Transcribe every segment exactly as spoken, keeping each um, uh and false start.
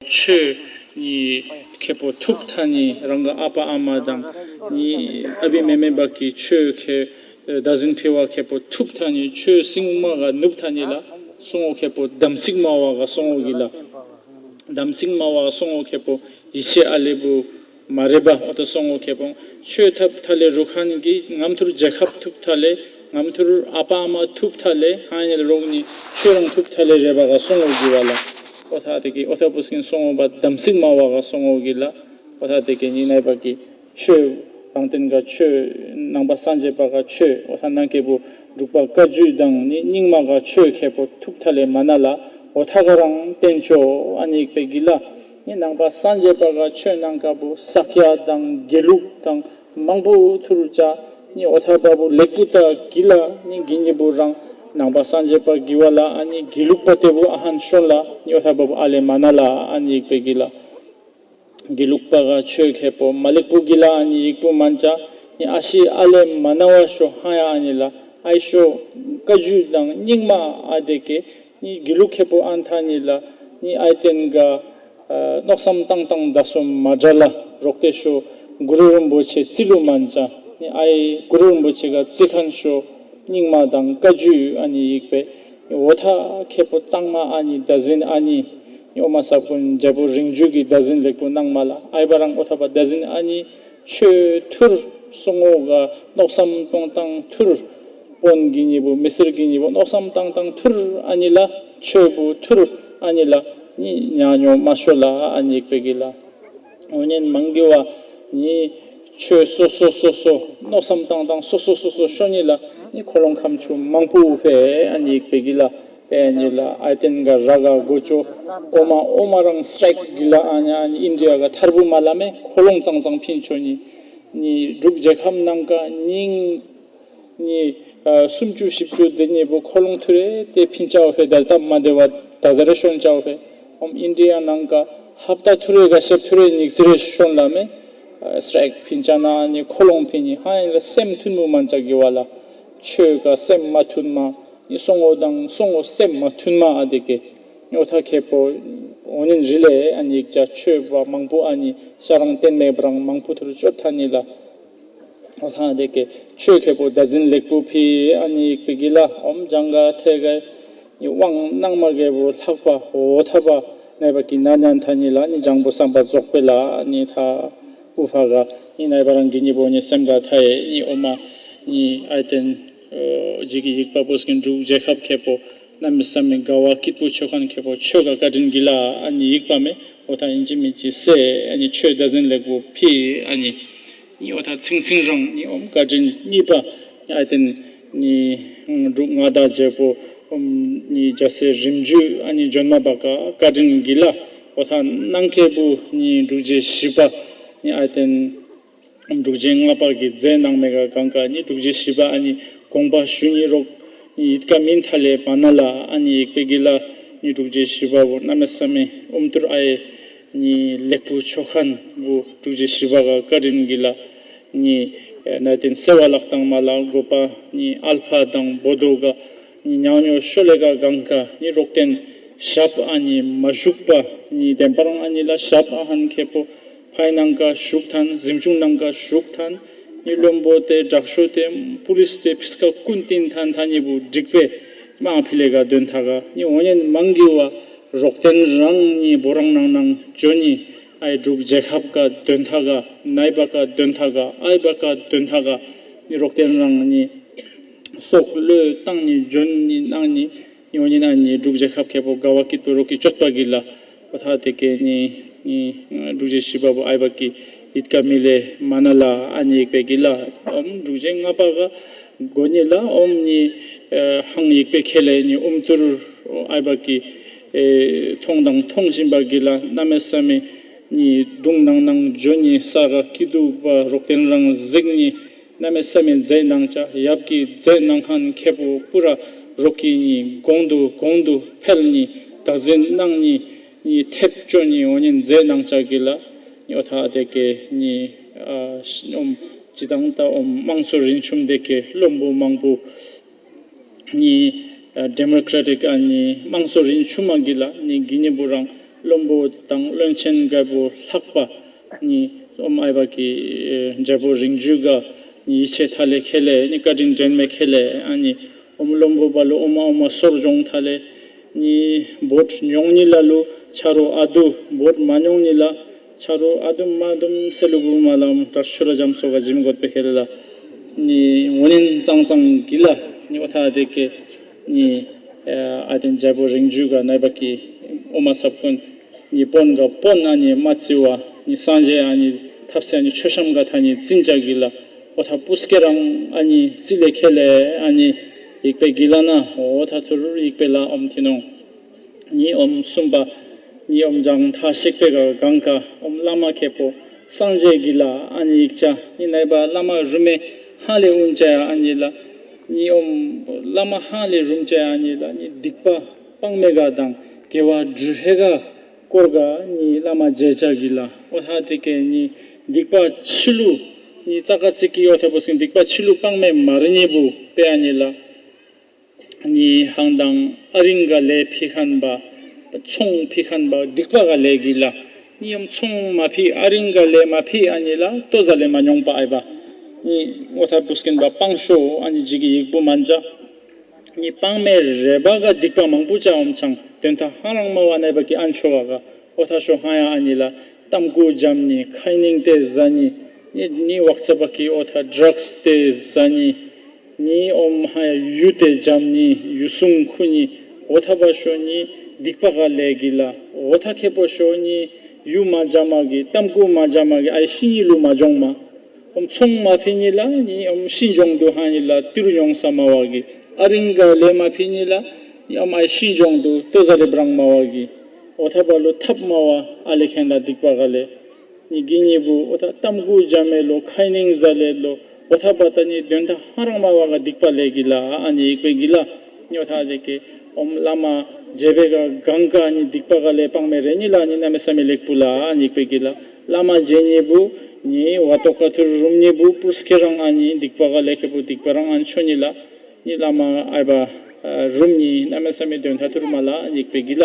ཆོས་ནི་ཁེ་པོ་ཐུབ་ཐ་ནི་རང་གི་ཨ་པ་ཨ་མ་དང་ནི་ཨ་བི་མེ་མེ་བ་གི་ཆོས་ཁེ་བདག་འཛིན་ཕི་བ་ཁེ་པོ་ཐུབ་ཐ་ནི་ཆོས་སིང་མ་ག་ནུབ་ཐ་ནི་ལ་སོང་ངོ་ཁེ་པོ་དམ་ཚིག་མ་བ་ག་སོང་ངོ་གི་ལ། དམ་ཚིག་མ་བ་ག་སོང་ངོ་ཁེ་པོ་ཡི་ཤེས་ཨ་ལེ་བུ་མ་རེ་བ་འོ་ཏོ་སོང་ངོ་ཁེ་པོ་ཆོས་ཐབ་ཐ་ལེ་རུ་ཁན་གི་ངམ་ཐུར་རྒྱལ་ཁབ་ཐུབ་ཐ་ལེ་ངམ་ཐུར་ཨ་པ་ཨ་མ་ཐུབ་ཐ་ལེ་ཧ་ཡ་ལ་རོག་ནི་ཆོས་རང་ཐུབ་ཐ་ལེ་རེ་བ་ག་སོང་ངོ་གི་བ་ལ། འོ་ཐ་དེ་གི་འོ་ཐ་བུ་སྐྱིན་སོང་ངོ་བ་དམ་ཚིག་མ་བ་ག་སོང་ངོ་གི་ལ། འོ་ཐ་དེ་གི་ཉི་ནའི་བ་གི་ཆོས་རང་བསྟན་ག་ཆོས་ནང་པ་སངས་རྒྱས་པ་ག་ཆོས་འོ་ཐ་ནང་ཁེ་བུ་འབྲུག་པ་བཀའ་བརྒྱུད་དང་ནི་རྙིང་མ་ག་ཆོས་ཁེ་པོ་ཐུབ་ཐ་ལེ་མ་ན་ལ་འོ་ཐ་ག་རང་བསྟན་ཆོས་ཨ་ནི་ཡིག་པེ་གི་ལ། ནི་ནང་པ་སངས་རྒྱས་པ་ག་ཆོས་ནང་ཀ་བུ་ས་ཀྱ་དང་དགེ་ལུགས་དང་མང་པོ་ཐུར་ཅ་ནི་འོ་ཐ་བ་བུ་ལེགས་པོ་ད་གི་ལ་ནི་གི་ཉི་བུ་རང་ནང་པ་སངས་རྒྱས་པ་གི་བ་ལ་ཨ་ནི་དགེ་ལུགས་པ་ཏེ་བུ་ཨ་ཧན་ཤོན་ལ་ནི་འོ་ཐ་བ་བུ་ཨ་ལེ་མ་ན་ལ་ཨ་ནི་ཡིག་པེ་གི་ལ། དགེ་ལུགས་པ་ག་ཆོས་ཁེ་པོ་མ་ལེགས་པོ་གི་ལ་ཨ་ནི་ཡིག་པོ་མན་ཅ་ནི་ཨ་ཤི་ཨ་ལེ་མ་ན་བ་ཤོ་ཧ་ཡ་ཨ་ནི་ལ་ཨའི་ཤོ་བཀའ་བརྒྱུད་དང་རྙིང་མ་ཨ་དེ་ཀེ་ནི་དགེ་ལུགས་ཁེ་པོ་ཨན་ཐ་ནི་ལ་ནི་ཨའི་ཏེན་ག་མནོ་བསམ་བཏང་བཏང་ད་སོ་མ་འདྲ་ལ་རོག་ཏེ་ཤོ་གུ་རུ་རིན་པོ་ཆེ་རྩི་ལུ་མན་ཅ་ནི་ཨའི་གུ་རུ་རིན་པོ་ཆེ་ག་རྩི་ཁན་ཤོ་རྙིང་མ་དང་བཀའ་བརྒྱུད་ཨ་ནི་ཡིག་པེ་འོ་ཐ་ཁེ་པོ་གཙང་མ་ཨ་ནི་ད་ཟིན་ཨ་ནི་ཨོ་མ་ས་ཀུན་རྒྱལ་པོ་རིང་བརྒྱུད་ཀྱི་ད་ཟིན་ལེགས་པོ་གནང་མ་ལ་ཨའི་བ་རང་ཨོ་ཐ་པ་ད་ཟིན་ཨ་ནི་ཆོས་ཐུར་སོང་ངོ་ག་མནོ་བསམ་གཏོང་སྟངས་ཐུར་དཔོན་གྱི་ཉི་བོ་མི་སེར་གྱི་ཉི་བོ་མནོ་བསམ་གཏོང་སྟངས་ཐུར་ཨ་ནི་ལ་ཆོས་པོ་ཐུར་ཨ་ནི་ལ་ནི་ཉ་ཉོ་མ་ཤོ་ལ་ཨ་ནི་ཡིག་པེ་གི་ལ། འོ་ཉན་མང་གི་བ་ནི་ཆོས་སོ་སོ་སོ་སོ་མནོ་བསམ་བཏང་སྟངས་སོ་སོ་སོ་སོ་ཤོ་ཉི་ལ་ནི་ཁོ་ལོང་ཁམ་ཆུ་མང་པོ་ཕེ་ཨ་ནི་ཡིག་པེ་གི་ལ་ཕེ་ཨ་ནི་ལ་ཨ་ཏེན་ག་ར་ག་གོ་ཅོ་ཨོ་མ་ཨོ་མ་རང་སི་ཊ་རའིཀ་གི་ལ་ཨ་ནི་ཨ་ནི་ཨིན་ཌི་ཡ་ག་ཐར་བུ་མ་ལ་མེ་ཁོ་ལོང་ཙང་ཙང་ཕིན་ཆོ་ཉི་ནི་འབྲུག་རྒྱལ་ཁབ་ནང་ག་ཉིང་ནི་ཨ་སུམ་ཅུ་བཞི་བཅུ་དེ་ཉེ་བོ་ཁོ་ལོང་ཐུ་རེ་དེ་ཕིན་ཅའོ་ཧེ་དལ་ཏབ་མ་དེ་བ་ད་ཟ་རེ་ཤོན་ཅའོ་ཧེ། ཨོམ་ཨིན་ཌི་ཡ་ནང་ག་ཧབ་ཏ་ཐུ་རེ་ག་ཤེབ་ཐུ་རེ་ཉིག་ཙི་རེ་ཤོན་ལ་མེ། ཨ་སི་ཊ་རའིཀ་ཕིན་ཅ་ན་ནི་ཁོ་ལོང་ཕིན་ནི་ཧ་ཡིན་ལ་སེམས་མཐུན་མོ་མན་ཅ་གི་བ་ལ། ཆོས་ག་སེམས་མ་མཐུན་མ་ནི་སོང་ངོ་དང་སོང་ངོ་སེམས་མ་མཐུན་མ་ཨ་དེ་ཀེ། ཉོ་ཐ་ཁེ་པོ་འོ་ཉིན་རི་ལེ་ཨ་ནི་ཡིག་ཅ་ཆོས་བ་མང་པོ་ཨ་ནི་ཤ་རང་བསྟན་མེད་པ་རང་མང་པོ་ཐུ་རུ་ཅོ་ཐ་ནི་ལ། འོ་ཐང་དེ་ཀེ་ཆོས་ཁེ་པོ་ད་ཟིན་ལེགས་པོ་ཕི་ཨ་ནི་ཡིག་པེ་གི་ལ་ཨོམ་ཇང་ག་ཐེ་ག་ནི་དབང་གནང་མ་གེ་བོ་ལྷག་པ་འོ་ཐ་པ་ནའི་པ་གི་ན་ཉན་ཐ་ནི་ལ་ནི་ཇང་པོ་བསམ་པ་རྫོགས་པེ་ལ་ནི་ཐ་ཨུ་ཕ་ག་ནི་ནའི་པ་རང་གི་ནི་བོ་ནི་སེམས་ག་ཐ་ཡེ་ནི་ཨོ་མ་ནི་ཨའི་ཏེན་ཇི་གི་ཡིག་པ་པོ་སི་གི་འབྲུག་རྒྱལ་ཁབ་ཁེ་པོ་གནམ་མེད་ས་མེད་དགའ་བ་སྐྱིད་པོ་ཆོ་ཁན་ཁེ་པོ་ཆོས་ག་བཀའ་དྲིན་གི་ལ་ཨ་ནི་ཡིག་པ་མེ་འོ་ཐ་ཨིན་ཅི་མིན་ཅི་སེ་ཨ་ནི་ཆོས་ད་ཟིན་ལེགས་པོ་ཕི་ཨ་ནི། ནི་འོ་ཐ་ཚིང་ཚིང་རང་ནི་ཨོམ་བཀའ་དྲིན་གཉིས་པ་ཨ་ཏེན་ནི་འབྲུག་མངའ་བདག་རྒྱལ་པོ་ཨོམ་ནི་རྒྱལ་སྲས་རིམ་བརྒྱུད་ཨ་ནི་ལྗོན་མ་པ་ག་བཀའ་དྲིན་གི་ལ་འོ་ཐ་ནང་ཁེ་བུ་ནི་འབྲུག་རྒྱལ་བཞི་པ་ནི་ཨ་ཏེན་འབྲུག་རྒྱལ་ལྔ་པ་གི་མཛད་གནང་མེ་ག་གང་ག་ནི་འབྲུག་རྒྱལ་བཞི་པ་ཨ་ནི་དགོངས་པ་ཞུ་ནི་རོག་ནི་ཡིད་ཀ་མིན་ཐ་ལེ་པ་ན་ལ་ཨ་ནི་ཡིག་པེ་གི་ལ་ནི་འབྲུག་རྒྱལ་བཞི་པ་བོ་གནམ་མེད་ས་མེད་ཨོམ་ཐུར་ཨ་ཡེ་ནི་ལེགས་པོ་ཆོ་ཁན་བོ་འབྲུག་རྒྱལ་བཞི་པ་ག་བཀའ་དྲིན་གི་ལ། ནི་ནའི་ཏེན་སེ་བ་ལག་དང་མ་ལ་གོ་པ་ནི་ཨལ་ཕ་དང་བོ་དོ་ག་ནི་ཉང་ཉོ་ཤོ་ལེ་ག་གང་ག་ནི་རོག་ཏེན་ཞབས་ཨ་ནི་མ་ཞུགས་པ་ནི་དེན་པ་རང་ཨ་ནི་ལ་ཞབས་ཨ་ཧན་ཁེ་པོ་ཕའི་ནང་ག་ཞུགས་ཐན་གཟིམ་ཆུང་ནང་ག་ཞུགས་ཐན་ནི་བློན་པོ་ཏེ་དྲག་ཤོས་ཏེ་པུ་ལིས་ཏེ་ཕིས་ཀ་ཀུན་ཏིན་ཐན་ཐ་ནི་བུ་འགྲིག་པེ་མང་ཕི་ལེ་ག་དོན་ཐ་ག་ནི་འོ་ཉན་མང་གི་བ། རོག་ཏེན་རང་ནི་བོ་རང་ནང་ནང་ཇོ་ནི་ཨའི་འབྲུག་རྒྱལ་ཁབ་ག་དོན་ཐ་ག་ནའི་པ་ག་དོན་ཐ་ག་ཨའི་པ་ག་དོན་ཐ་ག་ནི་རོག་ཏེན་རང་ནི་སོག་ལོས་བཏང་ནི་ཇོན་ནི་ནང་ནི་ཡོང་ནི་ན་ནི་འབྲུག་རྒྱལ་ཁབ་ཁེ་པོ་ག་བ་ཀི་ཏུ་རོག་གི་ཅོད་པ་གི་ལ་པ་ཐ་དེ་ཀེ་ནི་ནི་འབྲུག་རྒྱལ་ཞི་བ་བོ་ཨའི་པ་གི་ཡིད་ཀ་མི་ལེ་མ་ན་ལ་ཨ་ནི་ཡིག་པེ་གི་ལ་ཨོམ་འབྲུག་རྒྱལ་ལྔ་པ་ག་གོ་ཉི་ལ་ཨོམ་ནི་ཧང་ཡིག་པེ་ཁེ་ལེ་ནི་ཨོམ་ཏུར་ཨའི་བ་ཀི་མཐོང་དང་མཐོང་བཞིན་པ་གི་ལ་གནམ་མེད་ས་མེད་ནི་གདུང་ནང་ནང་ཇོ་ནི་ས་ག་ཀི་དུ་བ་རོག་ཏེན་རང་གཟིགས་ནི་གནམ་མེད་ས་མེད་མཛད་གནང་ཅ་ཡབ་ཀྱི་མཛད་གནང་ཁན་ཁེ་པོ་པུ་ར་རོག་གི་ནི་གོང་དུ་གོང་དུ་འཕེལ་ནི་བདག་འཛིན་གནང་ནི་ནི་ཐེབས་ཅོ་ནི་འོ་ནི་མཛད་གནང་ཅ་གི་ལ་ནི་འོ་ཐ་དེ་ཀེ་ནི་ཨ་ཨོམ་ཅི་དང་ད་ཨོམ་དམངས་གཙོ་རིན་ཆུམ་དེ་ཀེ་བློན་པོ་མང་པོ་ནི་ཨ་ཌེ་མོ་ཀྲ་ཊིག་ཨ་ནི་དམངས་གཙོ་རིན་ཆུམ་མ་གི་ལ་ནི་གི་ནི་བུ་རང་ བློན་པོ་དང་བློན་ཆེན་འགའ་བོ་ལྷག་པ་ནི་ཨོམ་ཨའི་བ་གི་རྒྱལ་པོ་རིང་བརྒྱུད་ག་ནི་ཡིད་ཆེས་ཐ་ལེ་ཁེ་ལེ་ནི་བཀའ་དྲིན་དྲན་མེད་ཁེ་ལེ། ཨ་ནི་ཨོམ་བློན་པོ་བ་ལོ་ཨོ་མ་ཨོ་མ་སོར་སྦྱོང་ཐ་ལེ་ནི་བོད་མྱོང་ནི་ལ་ལུ་ཆ་རོ་ཨ་དུ། བོད་མ་མྱོང་ནི་ལ་ཆ་རོ་ཨ་དུམ་མ་དུམ་སེ་ལུ་གུ་མ་ལམ་དྲ་ཆུ་ར་ཇམ་སོ་ག་ཇིམ་གོད་པེ་ཁེ་ལེ་ལ་ནི་འོ་ནན་ཙང་ཙང་གི་ལ་ནི་ཨོ་ཐ་དེ་ཀེ་ནི་ཨ་དེན་རྒྱལ་པོ་རིང་བརྒྱུད་ག་ནའི་བ་གི་ཨོ་མ་སབ་ཀུན་ནི་པོན་ག་པོན་ཨ་ནི་མ་ཙི་བ་ནི་སངས་རྒྱས་ཨ་ནི་ཐབས་སེ་ཨ་ནི་ཆོས་ཤམ་ག་ཐ་ནི་ཙིན་ཅ་གི་ལ་ཨོ་ཐ་པུས་ཀེ་རང་ཨ་ནི་ཙི་ལེ་ཁེ་ལེ་ཨ་ནི་ཡིག་པེ་གི་ལ་ན་ཨོ་ཐ་ཐུར་ཡིག་པེ་ལ་ཨོམ་ཐི་ནོང་ནི་ཨོམ་གསུམ་པ། ནི་ཨོམ་ལྗང་མཐའ་གཤེགས་པའི་ག་གང་ག་ཨོམ་བླ་མ་ཁེ་པོ་སངས་རྒྱས་གི་ལ་ཨ་ནི་ཡིག་ཅ་ནི་ནའི་བ་བླ་མ་རུ་མེ་ཧ་ལེ་ཨུན་ཅ་ཡ་ཨ་ནི་ལ། ནི་ཨོམ་བླ་མ་ཧ་ལེ་རུམ་ཅ་ཡ་ཨ་ནི་ལ་ནི་སྡིག་པ་སྤང་མེ་ག་དང་དགེ་བ་སྒྲུབ་ཧེ་ག་སྐོར་ག་ནི་བླ་མ་རྗེ་ཅ་གི་ལ། ཨོ་ཐ་དེ་ཀེ་ནི་སྡིག་པ་ཕྱི་ལུ་ནི་ཙ་ཀ་ཙིག་གི་ཨོ་ཐ་པོ་སིང་སྡིག་པ་ཕྱི་ལུ་སྤང་མེ་མ་རི་ནི་བུ་པེ་ཨ་ནི་ལ། ནི་ཧང་དང་ཨ་རིང་ག་ལས་ཕི་ཁན་པ། ཚོང་ཕི་ཁན་པ་སྡིག་པ་ག་ལས་གི་ལ། ནི་ཡོམ་ཚོང་མ་ཕི་ཨ་རིང་ག་ལས་མ་ཕི་ཨ་ནི་ལ་ལྟོ་ཟ་ལས་མ་མྱོང་པ་ཨའི་བ། ནི་ཨོ་ཐ་པུས་ཀིན་པ་སྤང་ཤོ་ཨ་ནི་ཇི་གི་ཡིག་པུ་མན་ཅ། ནི་སྤང་མེ་རེ་བ་ག་སྡིག་པ་མང་པོ་ཅ་ཨོམ་ཆང་དོན་ཐ་ཧ་རང་མ་བ་ནའི་བ་གི་ཨན་ཆོ་བ་ག་ཨོ་ཐ་ཤོ་ཧ་ཡ་ཨ་ནི་ལ། ཏམ་ཀུ་ཇམ་ནི་ཁའི་ནིང་ཏེ་ཟ་ནི། ནི་ནི་ཝག་ཚ་བ་གི་ཨོ་ཐ་ཌྲགས་ཏེ་ཟ་ནི། ནི་ཨོམ་ཧ་ཡ་ཡུ་ཏེ་ཇམ་ནི་ཡུ་སུང་ཁུ་ནི་ཨོ་ཐ་བ་ཤོ་ནི་སྡིག་པ་ག་ལས་གི་ལ། ཨོ་ཐ་ཁེ་པོ་ཤོ་ནི་ཡུ་མ་ཇ་མ་གི་ཏམ་ཀུ་མ་ཇ་མ་གི་ཨའི་ཤི་ནི་ལུ་མ་ཇོང་མ། ཨོམ་ཚོང་མ་ཕི་ནི་ལ་ནི་ཨོམ་ཤི་ཇོང་དུ་ཧ་ནི་ལ་ཏིར་ཉོང་ས་མ་བ་གི་ཨ་རིང་ག་ལས་མ་ཕི་ནི་ལ་ནི་ཨོམ་ཨའི་ཤི་ཇོང་དུ་ལྟོ་ཟ་ལེ་བྲང་མ་བ་གི་ཨོ་ཐ་བ་ལུ་ཐབ་མ་བ་ཨ་ལེ་ཁེན་ལ་སྡིག་པ་ག་ལས། ནི་གི་ཉི་བུ་ཨོ་ཐ་ཏམ་ཀུ་ཇ་མེ་ལོ་ཁའི་ནིང་ཟ་ལེ་ལོ་ཨོ་ཐ་པ་ཏ་ནི་དོན་ཐ་ཧ་རང་མ་བ་ག་སྡིག་པ་ལས་གི་ལ་ཨ་ནི་ཡིག་པེ་གི་ལ། ཉོ་ཐ་དེ་ཀེ་ཨོམ་བླ་མ་རྗེ་བེ་ག་གང་ག་ནི་སྡིག་པ་ག་ལས་སྤང་མེ་རེ་ནི་ལ་ནི་ན་མེ་ས་མེ་ལེགས་པུ་ལ་ཨ་ནི་ཡིག་པེ་གི་ལ། བླ་མ་རྗེ་ཉི་བུ་ནི་བ་ཏོ་ཀ་ཐུར་རུམ་ཉི་བུ་པུས་ཀེ་རང་ཨ་ནི་སྡིག་པ་ག་ལས་ཁེ་པོ་སྡིག་པ་རང་ཨ་ནི་ཆོ་ནི་ལ། ནི་བླ་མ་ཨའི་བ་རུམ་ནི་ན་མེ་ས་མེ་དོན་ཐ་ཐུར་མ་ལ་ཨ་ནི་ཡིག་པེ་གི་ལ།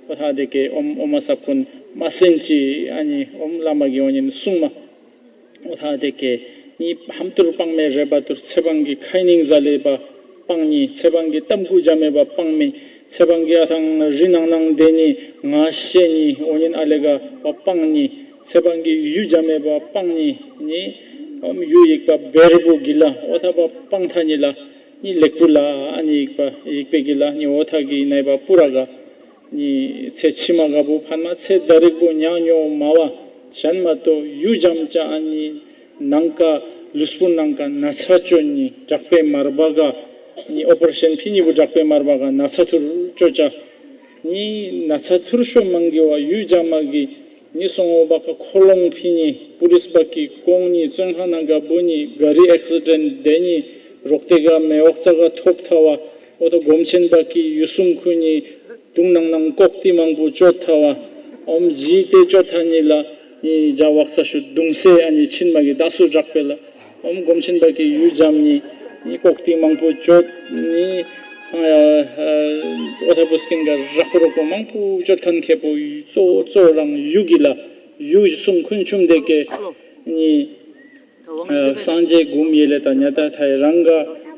ཨོ་ཐ་དེ་ཀེ་ཨོམ་ཨོ་མ་སབ་ཀུན་མ་སེན་ཅི་ཨ་ནི་ཨོམ་བླ་མ་གི་ཨོ་ནི་སུང་མ། ཨོ་ཐ་དེ་ཀེ་ནི་ཧམ་ཐུར་སྤང་མེ་རེ་བ་ཐུར་ཚེ་བང་གི་ཁའི་ནིང་ཟ་ལེ་བ་སྤང་ནི། ཚེ་བང་གི་ཏམ་ཀུ་ཇ་མེ་བ་སྤང་མེ། ཚེ་བང་གི་ཨ་ཐང་རི་ནང་ནང་དེ་ནི་ང་ཤེ་ནི་ཨོ་ཉིན་ཨ་ལེ་ག་བ་སྤང་ནི། ཚེ་བང་གི་ཡུ་ཇ་མེ་བ་སྤང་ནི་ནི་ཨོམ་ཡུ་ཡིག་པ་བེར་བུ་གི་ལ་ཨོ་ཐ་བ་སྤང་ཐ་ནི་ལ་ནི་ལེགས་པུ་ལ་ཨ་ནི་ཡིག་པ་ཡིག་པེ་གི་ལ་ནི་ཨོ་ཐ་གི་ནའི་བ་པུ་ར་ག་ནི་ཚེ་ཕྱི་མ་ག་བུ་ཕན་མ་ཚེ་ད་རིག་པོ་ཉག་ཉོ་མ་བ་གཞན་མ་གཏོགས་ཡུ་ཇམ་ཅ་ཨ་ནི་ནང་ཀ་ལུས་པོ་ནང་ཀ་ན་ཚ་ཅོ་ནི་དྲག་པའི་མར་བ་ག་ནི་ཨོ་པར་ཤན་ཕི་ནི་བུ་དྲག་པའི་མར་བ་ག་ན་ཚ་ཐུར་ཅོ་ཅ་ནི་ན་ཚ་ཐུར་ཤོ་མང་གི་བ་ཡུ་ཇམ་མ་གི་ནི་སོང་ཨོ་བ་ཀ་ཁོ་ལོང་ཕི་ནི་པུ་ལིས་བ་ཀི་ཀོང་ནི་བཙོན་ཁང་ནང་ག་བུ་ནི་ག་རི་ཨེག་སི་ཌེན་ཊ་དེ་ནི་རོག་ཏེ་ག་མེ་ཝག་ཙ་ག་ཐོབ་ཐ་བ་ཨོ་ཐ་སྒོམ་ཆེན་བ་ཀི་ཡུ་སུང་ཁུ་ནི་དུང་ནང་ནང་ལྐོག་ཏི་མང་པོ་ཅོད་ཐ་བ། ཨོམ་ཇི་ཏེ་ཅོད་ཐ་ནི་ལ་ནི་ཇ་ཝག་ས་ཤུ་དུང་སེ་ཨ་ནི་ཆིན་མ་གི་ད་སུ་དྲག་པེ་ལ། ཨོམ་སྒོམ་ཆེན་བ་ཀི་ཡུ་ཇམ་ནི་ནི་ལྐོག་ཏི་མང་པོ་ཅོད་ནི་ཨོ་ཐ་པོ་སྐིན་ག་རག་པོ་རོག་པོ་མང་པོ་ཅོད་ཁན་ཁེ་པོ་གཙོ་གཙོ་རང་ཡུ་གི་ལ་ཡུ་སུང་ཁུན་ཆུམ་དེ་ཀེ་ནི། སངས་རྒྱས་སྒོམ་ཡེ་ལེ་དང་ཉ་ཏ་ཐའི་རང་ག་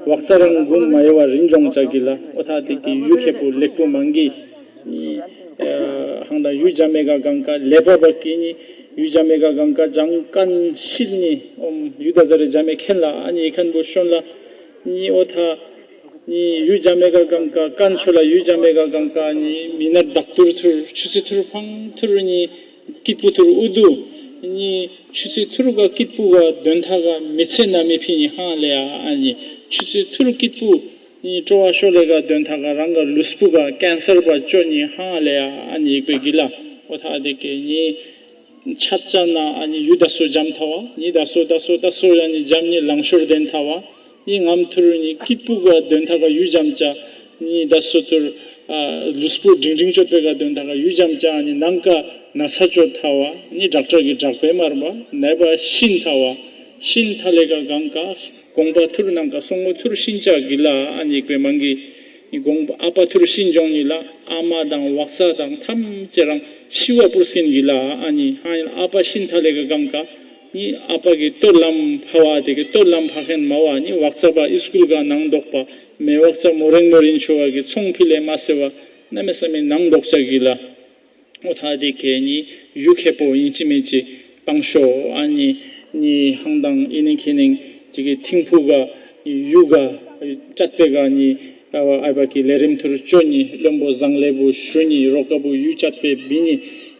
ཝག་ཙ་རང་སྒོམ་མ་ཡེ་བ་རིན་ཇོང་ཅག་གི་ལ་ཨོ་ཐ་དེ་ཀི་ཡུ་ཁེ་པོ་ལེགས་པོ་མང་གི་ནི་ཧང་དང་ཡུ་ཇ་མེ་ག་གང་ཀ་ལེ་པ་བ་ཀི་ནི་ཡུ་ཇ་མེ་ག་གང་ཀ་ཇང་ཀན་ཤིལ་ནི་ཨོམ་ཡུ་ད་ཟ་རེ་ཇ་མེ་ཁེན་ལ་ཨ་ནི་ཁན་པོ་ཤོན་ལ་ནི་ཨོ་ཐ་ནི་ཡུ་ཇ་མེ་ག་གང་ཀ་ཀན་ཆོ་ལ་ཡུ་ཇ་མེ་ག་གང་ཀ་ནི་མི་ནར་དག་ཐུར་ཐུར་ཆུ་ཚི་ཐུར་ཕང་ཐུར་ནི། སྐྱིད་པོ་ཐུར་ཨུ་དུ། ནི་ཆུ་ཚོད་ཐུར་ག་སྐྱིད་པོ་ག་དོན་ཐ་ག་མི་ཚེ་ན་མི་ཕི་ནི་ཧང་ལེ་ཡ་ཨ་ནི་ཆུ་ཚོད་ཐུར་སྐྱིད་པོ་ནི་སྤྲོ་བ་ཤོ་ལེ་ག་དོན་ཐ་ག་རང་ག་ལུས་པོ་ག་ཀན་སར་བ་ཅོ་ནི་ཧང་ལེ་ཡ་ཨ་ནི་ཡིག་པེ་གི་ལ། ཨོ་ཐ་དེ་ཀེ་ནི་ཆ་ཅ་ན་ཨ་ནི་ཡུ་ད་སོ་ཇམ་ཐ་བ་ནི་ད་སོ་ད་སོ་ད་སོ་ཡ་ནི་ཇམ་ནི་ལང་ཤོར་དེན་ཐ་བ། ཡིན་ངམ་ཐུར་ནི་སྐྱིད་པོ་ག་དོན་ཐ་ག་ཡུ་ཇམ་ཅ། ནི་ད་སོ་ཐུར་ལུས་པོ་འབྲིང་འབྲིང་ཅོད་པེ་ག་དོན་ཐ་ག་ཡུ་ཇམ་ཅ་ནི་ནང་ཀ་ན་ཚ་ཅོད་ཐ་བ། ནི་དྲག་དྲག་གི་དྲག་པེ་མར་བ་ནའི་བ་ཤིན་ཐ་བ། ཤིན་ཐ་ལེ་ག་གང་ཀ་གོང་པ་ཐུར་ནང་ཀ་སོང་ངོ་ཐུར་ཤིན་ཅ་གི་ལ་ཨ་ནི་ཡིག་པེ་མང་གི། ནི་དགོངས་པ་ཨ་ཕ་ཐུར་ཤིན་སྦྱོང་ནི་ལ་ཨ་མ་དང་བག་ཚ་དང་ཐམས་ཅད་རང་ཤི་བ་པུར་སྐྱིན་གི་ལ་ཨ་ནི་ཧ་ཡིན་ཨ་ཕ་ཤིན་ཐ་ལེ་ག་གང་ག་ནི་ཨ་ཕ་གི་ལྟོ་ལམ་ཕ་བ་དེ་གི་ལྟོ་ལམ་ཕ་མཁན་མ་བ་ནི་བག་ཚ་པ་ཨི་སྐུལ་ག་ནང་འདོགས་པ་མེ་བག་ཚ་མོ་རིང་མོ་རིང་ཆོ་བ་གི་ཚོང་ཕི་ལེ་མ་སེ་བ་གནམ་མེད་ས་མེད་ནང་འདོགས་ཅག་གི་ལ། ཨོ་ཐ་དེ་གས་ནི་ཡུ་ཁེ་པོ་ཡིན་ཅི་མིན་ཅི་སྤང་ཤོ་ཨ་ནི་ནི་ཧང་དང་ཨི་ནི་ཁེ་ནིང་ཅི་གི་ཐིང་ཕུ་ག་ཡུ་ག་ཅད་པེ་ག་ནི་ཨ་བ་ཨ་བ་གི་ལས་རིམ་ཐུར་ཅོ་ནི་བློན་པོ་བཟང་ལེ་བུ་ཞུ་ནི་རོ་ཀ་བུ་ཡུ་ཅད་པེ་བི་ནི་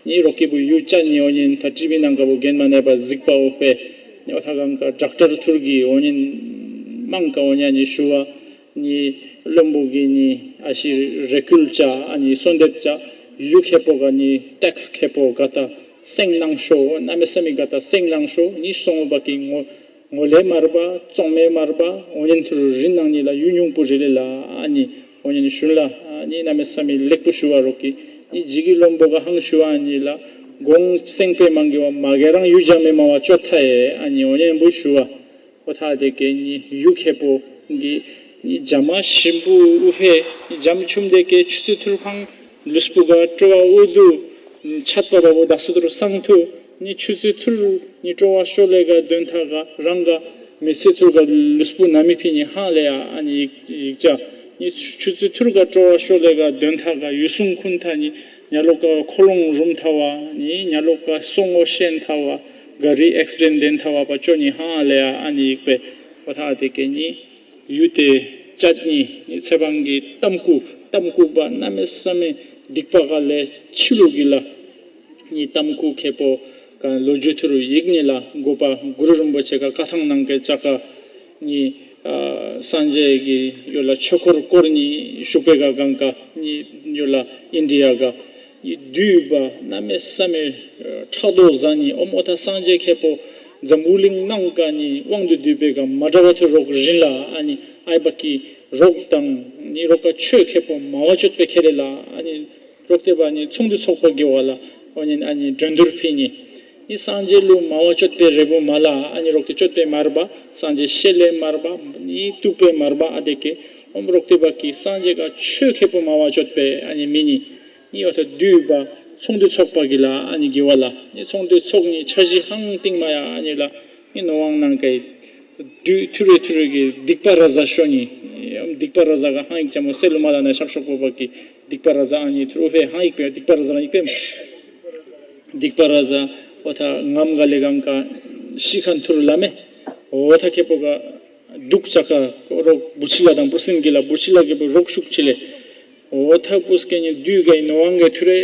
ནི་རོ་ཀི་བུ་ཡུ་ཅ་ནི་ཨོ་ཉིན་ཐ་ཀྲི་བི་ནང་ག་བུ་གན་མ་ནེ་པ་གཟིག་པ་ཨོ་པེ་ནི་ཨོ་ཐ་གང་ག་ཌོག་ཊར་ཐུར་གི་ཨོ་ཉིན་མང་ག་ཨོ་ཉ་ནི་ཞུ་བ། ནི་བློན་པོ་གི་ནི་ཨ་ཤི་རེ་ཀུལ་ཅག་ཨ་ནི་གསོལ་འདེབས་ཅག་ཡུ་ཁེ་པོ་ག་ནི་ཊེགས་ཁེ་པོ་ག་ད་སེང་ནང་ཤོ་གནམ་མེད་ས་མེད་ག་ད་སེང་ནང་ཤོ་ནི་སོང་བ་གི་ངོ་ངོ་ལེ་མར་བ་བཙོང་མེ་མར་བ་འོ་ཉན་ཐུར་རི་ནང་ནི་ལ་ཡུ་ཉུང་པོ་རེ་ལེ་ལ་ཨ་ནི་འོ་ཉན་ཤུན་ལ་ཨ་ནི་གནམ་མེད་ས་མེད་ལེགས་པོ་ཞུ་བ་རོག་གི་ནི་ཇི་གི་བློན་པོ་ག་ཧང་ཞུ་བ་ཨ་ནི་ལ་གོང་སེང་པེ་མང་གི་བ་མ་གེ་རང་ཡུ་ཇ་མེ་མ་བ་ཅོ་ཐ་ཡེ་ཨ་ནི་འོ་ཉན་བུ་ཞུ་བ། ཨོ་ཐ་དེ་ཀེ་ནི་ཡུ་ཁེ་པོ་གི་ནི་ཇ་མ་ཤིམ་པུ་ཨུ་ཧེ་ནི་ཇམ་ཆུམ་དེ་ཀེ་ཆུ་ཚོད་ཐུར་ཕང་ལུས་པོ་ག་སྤྲོ་བ་ཨུ་དུ་ཆད་པ་བ་བོ་ད་སུ་ཐུར་སང་ཐུ་ནི་ཆུ་ཚོད་ཐུར་ནི་སྤྲོ་བ་ཤོ་ལེ་ག་དོན་ཐ་ག་རང་ག་མི་ཚེ་ཐུར་ག་ལུས་པོ་ན་མི་ཕི་ནི་ཧང་ལེ་ཡ་ཨ་ནི་ཡིག་ཡིག་ཅག་ནི་ཆུ་ཚོད་ཐུར་ག་སྤྲོ་བ་ཤོ་ལེ་ག་དོན་ཐ་ག་ཡུ་སུང་ཁུན་ཐ་ནི་ཉ་ལོ་ཀ་ཁོ་ལོང་རུམ་ཐ་བ་ནི་ཉ་ལོ་ཀ་སོང་ངོ་ཤེན་ཐ་བ་ག་རི་ཨེག་སི་ཌེན་ཐ་བ་པ་ཅོ་ནི་ཧང་ལེ་ཡ་ཨ་ནི་ཡིག་པེ་ཨོ་ཐ་དེ་ཀེ་ནི་ཡུ་དེ་ཅད་ནི་ནི་ཚེ་བང་གི་གཏམ་ཀུ་གཏམ་ཀུ་པ་གནམ་མེད་ས་མེད་སྡིག་པ་ག་ལེ་ཆི་ལུ་གི་ལ་ནི་གཏམ་ཀུ་ཁེ་པོ་ག་ལོ་རྒྱུས་ཐུ་རུ་ཡིག་ནི་ལ་གོ་པ་གུ་རུ་རིན་པོ་ཆེ་ག་བཀའ་ཐང་ནང་གེ་ཅག་ག་ནི་སངས་རྒྱས་ཀྱི་ཡོད་ལ་ཆོས་འཁོར་བསྐོར་ནི་ཤུག་པེ་ག་གང་ག་ནི་ཡོད་ལ་ཨིན་ཌི་ཡ་ག་ཡི་བདུད་པ་གནམ་མེད་ས་མེད་ཕྲག་དོག་ཟ་ནི་ཨོམ་ཨོ་ཐ་སངས་རྒྱས་ཁེ་པོ་འཛམ་བུ་གླིང་ནང་ག་ནི་དབང་དུ་བསྡུས་པེ་ག་མ་འདྲ་བ་ཐུ་རོག་རིན་ལ་ཨ་ནི་ཨའི་བ་ཀི་རོག་དང་ནི་རོག་ག་ཆོས་ཁེ་པོ་མ་བ་ཅོད་པེ་ཁེ་ལེ་ལ་ཨ་ནི་རོག་ཏེ་བ་ནི་ཚོང་འདུས་ཚོགས་པ་གི་བ་ལ་ཨོ་ཉིན་ཨ་ནི་འགྲོན་བསྡུར་ཕི་ནི། ནི་སངས་རྒྱས་ལུ་མ་བ་ཅོད་པེ་རེ་བོ་མ་ལ་ཨ་ནི་རོག་ཏེ་ཅོད་པེ་མར་བ་སངས་རྒྱས་ཤེ་ལེ་མར་བ་ནི་ཏུ་པེ་མར་བ་ཨ་དེ་ཀེ་ཨོམ་རོག་ཏེ་བ་ཀི་སངས་རྒྱས་ག་ཆོས་ཁེ་པོ་མ་བ་ཅོད་པེ་ཨ་ནི་མི་ནི། ནི་ཨོ་ཐ་བདུད་པ་ཚོང་འདུས་ཚོགས་པ་གི་ལ་ཨ་ནི་གི་བ་ལ་ནི་ཚོང་འདུས་ཚོགས་ནི་འཆར་གཞི་ཧང་ཏིང་མ་ཡ་ཨ་ནི་ལ་ནི་ནོ་ཝང་ནང་གི་བདུད་ཐུ་རེ་ཐུ་རེ་གི་སྡིག་པ་ར་ཟ་ཤོ་ནི་སྡིག་པ་ར་ཟ་ག་ཧང་ཡིག་ཅ་མོ་སེ་ལུ་མ་ལ་ན་ཤབ་ཤོག་པོ་བ་ཀི་སྡིག་པ་ར་ཟ་ཨ་ནི་ཐུ་རུ་ཧེ་ཧང་ཡིག་པེ་སྡིག་པ་ར་ཟ་ཡིག་པེ་སྡིག་པ་ར་ཟ་ཨོ་ཐ་ངམ་ག་ལེ་གང་ག་ཤི་ཁན་ཐུ་རུ་ལ་མེ་ཨོ་ཐ་ཁེ་པོ་ག་དུག་ཅག་ག་རོག་བུ་ཆི་ལ་དང་བུ་སིན་གི་ལ་བུ་ཆི་ལ་གི་བུ་རོག་ཤུག་ཆི་ལེ། འོ་ཐ་བུ་སྐད་ནི་བདུད་ག་ནི་ནོ་ཝང་ག་ཐུ་རེ་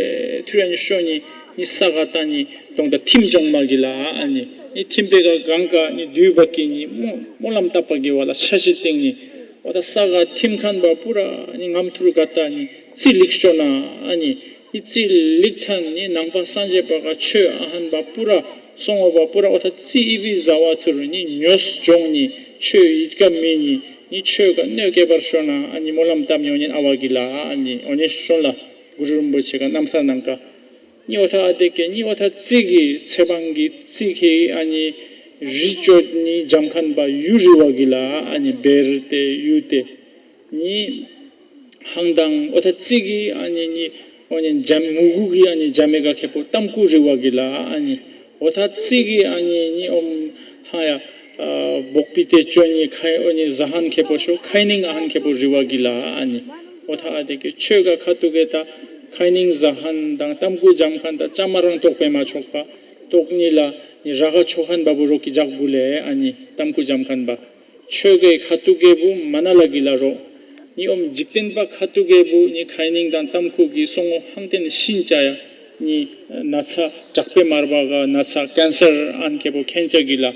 ཐུ་རེ་ནི་ཤོ་ནི་ནི་ས་ག་ཏ་ནི་དོང་ད་ཐིམ་ཅོང་མ་གི་ལ་ཨ་ནི་ནི་ཐིམ་པེ་ག་གང་ག་ནི་བདུད་བ་ཀི་ནི་མོ་མོ་ལམ་ཏ་པ་གི་བ་ལ་ཤ་ཤི་སྟེང་ནི་འོ་ཐ་ས་ག་ཐིམ་ཁན་བ་པུ་ར་ནི་ངམ་ཐུ་རུ་ག་ཏ་ནི་ཙི་ལིག་ཤོ་ན་ཨ་ནི། ཨི་ཙི་ལིག་ཐན་ནི་ནང་པ་སངས་རྒྱས་པ་ག་ཆོས་ཨ་ཧན་པ་པུ་ར་སོང་བ་པ་པུ་ར་འོ་ཐ་ཙི་ཨི་བི་ཟ་བ་ཐུ་རུ་ནི་ཉོས་ཇོང་ནི་ཆོས་ཡིད་ཀ་མི་ནི་ནི་ཆོས་ག་གནོད་སྐྱེལ་བར་ཤོ་ན་ཨ་ནི་སྨོན་ལམ་བཏབ་ཉོ་ཉན་ཨ་བ་གི་ལ་ཨ་ནི་འོ་ནི་ཤོན་ལ་གུ་རུ་རིན་པོ་ཆེ་ག་རྣམ་ཐར་ནང་ག་ནི་འོ་ཐ་ཨ་དེ་ཀེ་ནི་འོ་ཐ་ཙི་གི་ཚེ་བང་གི་ཙི་ཁེ་ཨ་ནི་རི་ཅོ་ནི་འཇམ་ཁན་པ་ཡུ་རི་བ་གི་ལ་ཨ་ནི་བེར་ཏེ་ཡུ་ཏེ། ནི། ཧང་དང་འོ་ཐ་ཙི་གི་ཨ་ནི་ནི་འོ་ནི་འཇམ་མུ་གུ་གི་ཨ་ནི་འཇམ་མེ་ག་ཁེ་པོ་ཏམ་ཀུ་རི་བ་གི་ལ་ཨ་ནི་འོ་ཐ་ཙི་གི་ཨ་ནི་ནི་ཨོམ་ཧ་ཡ་བོག་པི་ཏེ་ཅོ་ནི་ཁའི་འོ་ནི་ཟ་ཧན་ཁེ་པོ་ཤོ་ཁའི་ནིང་ཨ་ཧན་ཁེ་པོ་རི་བ་གི་ལ་ཨ་ནི་འོ་ཐ་ཨ་དེ་ཀེ་ཆོས་ག་ཁ་ཐུ་གེ་ད་ཁའི་ནིང་ཟ་ཧན་དང་ཏམ་ཀུ་འཇམ་ཁན་ད་ཅ་མ་རང་ཏོག་པེ་མ་ཆོག་པ་ཏོག་ནི་ལ་ནི་ར་ག་ཆོག་ཧན་བ་བུ་རོ་ཀི་ཇག་བུ་ལེ་ཨ་ནི་ཏམ་ཀུ་འཇམ་ཁན་བ། ཆོས་གའི་ཁ་ཐུག་གའི་བུ་མ་ན་ལ་གི་ལ་རོ། ནི་ཨོམ་འཇིག་རྟེན་པ་ཁ་ཐུག་གའི་བུ་ནི་ཁའི་ནིང་དང་ཏམ་ཁུ་གི་སོང་ངོ་ཧང་ཏེན་ཤིན་ཅ་ཡ། ནི་ན་ཚ་དྲག་པེ་མར་བ་ག་ན་ཚ་ཀན་སར་ཨན་ཁེ་པོ་ཁེན་ཅ་གི་ལ།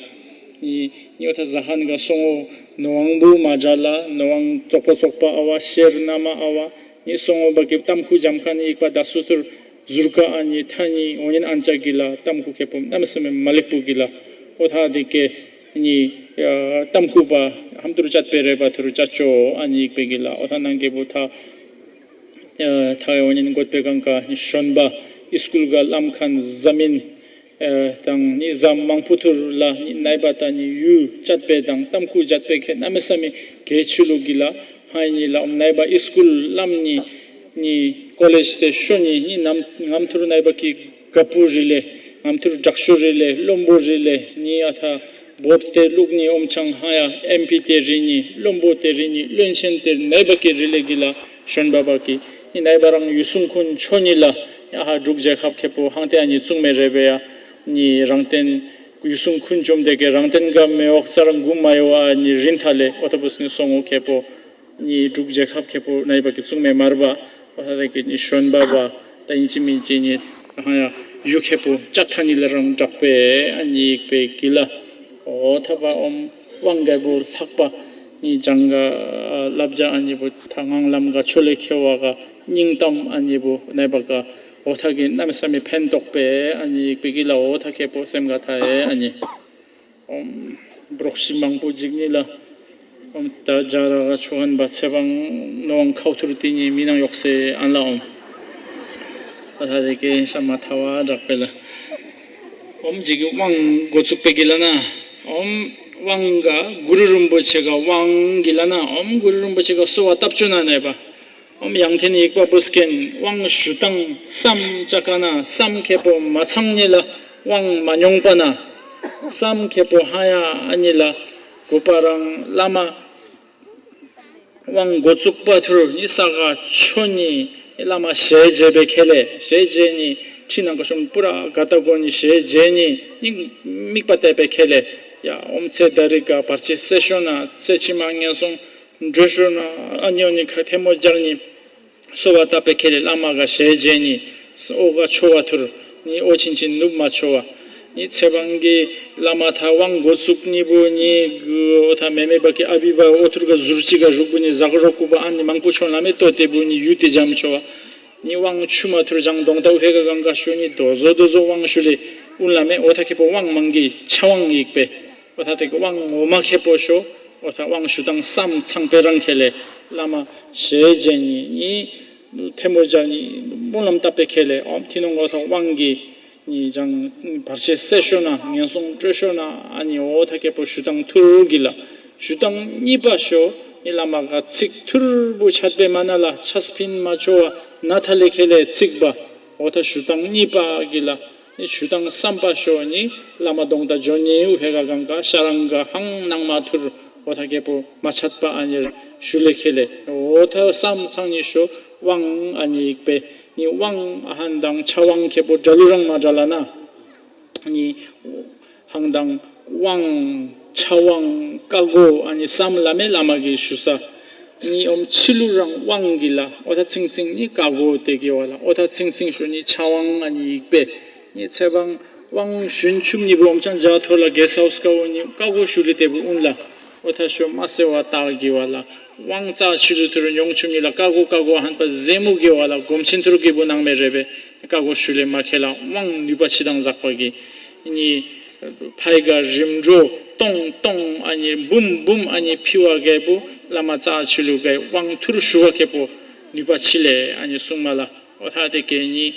ནི་ནི་འོ་ཐ་ཟ་ཧན་ག་སོང་ངོ་ནོ་ཝང་བུ་མ་དྲ་ལ་ནོ་ཝང་ཙོག་པ་ཙོག་པ་ཨ་བ་ཤེར་ན་མ་ཨ་བ་ནི་སོང་ངོ་བ་གི་ཏམ་ཁུ་འཇམ་ཁན་ནི་ཡིག་པ་ད་སུ་ཐུར། ཟུར་ཀ་ཨ་ནི་ཐ་ནི་འོ་ཉན་ཨན་ཅག་གི་ལ་ཏམ་ཁུ་ཁེ་པོ་གནམ་མེད་ས་མེད་མ་ལེགས་པོ་གི་ལ་ཨོ་ཐ་དེ་ཀེ་ནི་ཏམ་ཁུ་པ་ཧམ་ཐུ་རུ་ཅད་པེ་རེ་པ་ཐུ་རུ་ཅད་ཅོ་ཨ་ནི་ཡིག་པེ་གི་ལ་ཨོ་ཐ་ནང་གེ་བུ་ཐ་ཐ་འོ་ཉན་གོད་པེ་གང་ཀ་ནི་ཤོན་པ་ཨི་སྐུལ་ག་ལམ་ཁན་ཟ་མིན་དང་ནི་ཟ་མང་པོ་ཐུར་ལ་ནི་ནའི་པ་ད་ནི་ཡུ་ཅད་པེ་དང་ཏམ་ཁུ་ཅད་པེ་ཁེ་གནམ་མེད་ས་མེད་གེ་ཆུ་ལུ་གི་ལ། ཧ་ཡིན་ལ་ཨོམ་ནའི་བ་ཨི་སྐུལ་ལམ་ནི་ནི་ཀོ་ལེཇ་དེ་ཤོ་ནི་ནི་ནམ་ངམ་ཐུར་ནའི་བ་གི་ག་པུ་རི་ལེ་ངམ་ཐུར་དྲག་ཤོ་རི་ལེ་བློན་པོ་རི་ལེ་ནི་ཨ་ཐ་བོད་དེ་ལུག་ནི་ཨོམ་ཆང་ཧ་ཡ་ཨེམ་པི་དེ་རི་ནི་བློན་པོ་དེ་རི་ནི་བློན་ཆེན་དེ་ནའི་བ་གི་རི་ལེ་གི་ལ་ཤོན་བ་བ་གི་ནི་ནའི་བ་རང་ཡུལ་སྲུང་ཁུན་ཆོ་ནི་ལ་ཨ་ཧ་འབྲུག་རྒྱལ་ཁབ་ཁེ་པོ་ཧང་ཏེ་ཨ་ནི་བཙུགས་མེ་རེ་བེ་ཡ་ནི་རང་བརྟེན། ཡུལ་སྲུང་ཁུན་བཅོམ་དེ་གའི་རང་བརྟེན་ག་མེ་འོག་ས་རང་གུ་མ་ཡོ་ཨ་ནི་རིན་ཐ་ལེ་ཨོ་ཐ་བུ་སི་ནི་སོང་ངོ་ཁེ་པོ་ནི་འབྲུག་རྒྱལ་ཁབ་ཁེ་པོ་ནའི་བ་གི་བཙུགས་མེ་མར་བ་ཨོ་ཐ་དེ་གི་ནི་ཤོན་བ་བ་ད་ཡིན་ཅི་མིན་ཅི་ནི་ཧ་ཡ་ཡུ་ཁེ་པོ་ཅ་ཐ་ནི་ལ་རང་དྲག་པེ་ཨ་ནི་ཡིག་པེ་གི་ལ་ཨོ་ཐ་བ་ཨོམ་དབང་ག་བོ་ལྷག་པ་ནི་ཅང་ག་བསླབ་བྱ་ཨ་ནི་བོ་ཐ་ངང་ལམ་ག་ཆོ་ལེ་ཁེ་བ་ག་སྙིང་གཏམ་ཨ་ནི་བོ་ནའི་བ་ག་ཨོ་ཐ་གི་གནམ་ས་མི་ཕན་ཐོགས་པེ་ཨ་ནི་ཡིག་པེ་གི་ལ་ཨོ་ཐ་ཁེ་པོ་སེམས་ག་ཐ་ཨེ་ཨ་ནི། ཨོམ། འབྲོག་ཤི་མང་པོ་འཇིག་ནི་ལ། ཨོམ། ད་རྒྱ་ར་ག་ཆོ་ཧན་པ་ཚེ་བང་ནོ་ཝང་ཁའུ་ཐུར་ཏི་ནི་མི་ནང་ཡོག་སེ་ཨན་ལ་ཨོམ། ད་ད་དེ་ཀེ་ཤ་མ་ཐ་བ་དྲག་པེ་ལ། ཨོམ་འཇིག་དབང་འགོ་བཙུགས་པེ་གི་ལ་ན། ཨོམ། དབང་ག་གུ་རུ་རིན་པོ་ཆེ་ག་དབང་གི་ལ་ན་ཨོམ་གུ་རུ་རིན་པོ་ཆེ་ག་གསོལ་བ་བཏབ་ཅོ་ན་ནས་པ། ཨོམ་ཡང་ཐེན་ཡིག་པ་བུ་སྐན་དབང་ཞུ་སྟངས་སམ་ཅ་ཀ་ན་སམ་ཁེ་པོ་མ་ཚང་ཉི་ལ་དབང་མ་མྱོང་པ་ན་སམ་ཁེ་པོ་ཧ་ཡ་ཨ་ཉི་ལ་གོ་པ་རང་བླ་མ་དབང་འགོ་བཙུགས་པ་ཐུར་ཉི་ས་ག་ཆོ་ཉི་བླ་མ་ཞེ་རྗེ་བེ་ཁེ་ལེ་ཞེ་རྗེ་ཉི་ཁྲི་ནང་ག་ཤོམ་པུ་ར་ག་ཏ་གོ་ཉི་ཞེ་རྗེ་ཉི་ཉི་དམིགས་པ་གཏད་པེ་ཁེ་ལེ་ཡ་ཨོམ་ཚེ་ད་རི་ག་བར་ཆེ་སེ་ཤོ་ན་ཚེ་ཕྱི་མ་ངན་སོང་འགྲོ་ཤོར་ན་ཨ་ནི་ཨ་ནི་ཁ་ཐལ་མོ་སྦྱར་ནི། གསོལ་བ་བཏབ་པའི་ཁེ་ལས་བླ་མ་ག་ཞལ་མཇལ་ནི། ཨོ་ག་ཆོ་བ་ཐུར། ནི་ཨོ་ཆིན་ཆིན་ནུབ་མ་ཆོ་བ། ནི་ཚེ་བང་གི་བླ་མ་ཐ་དབང་འགོ་བཙུགས་ནི་བུ་ནི་གུ་ཨོ་ཐ་མེ་མེ་བ་གི་ཨ་བི་བ་ཨོ་ཐུར་ག་ཟུར་ཅི་ག་ཞུག་བུ་ནི་ཟ་ག་རོ་ཀུ་བ་ཨ་ནི་མང་པོ་ཆོ་ལ་མེ་ཏོ་ཏེ་བུ་ནི་ཡུ་ཏེ་འཇམ་ཆོ་བ། ནི་དབང་ཆུ་མ་ཐུར་ལྗང་གདོང་ཏ་ཨུ་ཧེ་ག་གང་ག་ཤོ་ནི་དོ་ཟོ་དོ་ཟོ་དབང་ཞུ་ལེ་ཨུན་ལ་མེ་ཨོ་ཐ་ཁེ་པོ་དབང་མང་གི་ཆ་དབང་ཡིག་པེ། ཨོ་ཐ་དེ་གི་དབང་ངོ་མ་ཁེ་པོ་ཤོ། ཨོ་ཐ་དབང་ཞུ་དང་སམ་ཚང་པེ་རང་ཁེ་ལེ། བླ་མ་ཞལ་མཇལ་ནི་ནི། ཐལ་མོ་སྦྱར་ནི་སྨོན་ལམ་བཏབ་པའི་ཁེ་ལེ། ཨོམ་ཐི་ནོང་ཨོ་ཐ་དབང་གི་ནི་ཅང་བར་ཆད་སེལ་ཤོ་ན་ངན་སོང་སྤྲོད་ཤོ་ན་ཨ་ནི་ཨོ་ཐ་ཁེ་པོ་ཞུ་དང་ཐུར་གི་ལ། ཞུ་དང་གཉིས་པ་ཤོ་ནི་བླ་མ་ག་ཚིག་ཐུར་བུ་ཆད་པེ་མ་ན་ལ་ཆས་ཕིན་མ་ཆོ་བ་ན་ཐ་ལེ་ཁེ་ལེ་ཚིག་པ། ཨོ་ཐ་ཞུ་དང་གཉིས་པ་གི་ལ། ནི་ཞུ་དང་བསམ་པ་ཤོ་ནི་བླ་མ་གདོང་དང་ཇོ་ཉེའུ་ཧེ་ག་གང་ག་ཤ་རང་ག་ཧང་ནང་མ་ཐུར་ཨོ་ཐ་ཁེ་པོ་མ་ཆད་པ་ཨ་ནི་ཞུ་ལེ་ཁེ་ལེ། ཨོ་ཐ་བསམ་ཚང་ནི་ཤོ་དབང་ཨ་ནི་ཡིག་པེ་ནི་དབང་ཨ་ཧན་དང་ཆ་དབང་ཁེ་པོ་འདྲ་ལུ་རང་མ་འདྲ་ལ་ན། ནི། ཧང་དང་དབང་ཆ་དབང་བཀའ་བསྒོ་ཨ་ནི་བསམ་བླ་མེད་བླ་མ་གི་ཞུ་ས། ནི་ཨོམ་ཕྱི་ལུ་རང་དབང་གི་ལ་ཨོ་ཐ་ཚིང་ཚིང་ནི་བཀའ་བསྒོ་དེ་གི་བ་ལ་ཨོ་ཐ་ཚིང་ཚིང་ཤོ་ནི་ཆ་དབང་ཨ་ནི་ཡིག་པེ། ནི་ཚེ་བང་དབང་ཞུན་ཆུབ་ནི་བུ་ཨོམ་ཆང་ཇ་ཐོ་ལ་གེ་སི་ཧའུ་སི་ཀ་བོ་ནི་བཀའ་བསྒོ་ཞུ་ལི་དེ་བུ་ཨུན་ལ་ཨོ་ཐ་ཤོ་མ་སེ་བ་ཏག་གི་བ་ལ་དབང་རྩ་ཆུ་ལུ་ཐུར་ཉོང་ཆུ་ནི་ལ་བཀའ་བསྒོ་བཀའ་བསྒོ་ཧན་པ་ཟེ་མུ་གི་བ་ལ་སྒོམ་ཆེན་ཐུར་གི་བུ་ནང་མེ་རེ་བེ་བཀའ་བསྒོ་ཞུ་ལེ་མ་ཁེ་ལ་དབང་ནུས་པ་ཆི་དང་འཛག་པ་གི། ནི། ཕའི་ག་རིམ་གྲོ་ཏོང་ཏོང་ཨ་ནི་འབུམ་འབུམ་ཨ་ནི་ཕི་བ་གའི་བུ་བླ་མ་རྩ་ཆུ་ལུ་གའི་དབང་ཐུར་ཞུ་བ་ཁེ་པོ་ནུས་པ་ཆི་ལེ་ཨ་ནི་གསུང་མ་ལ་ཨོ་ཐ་དེ་ཀེ་ནི།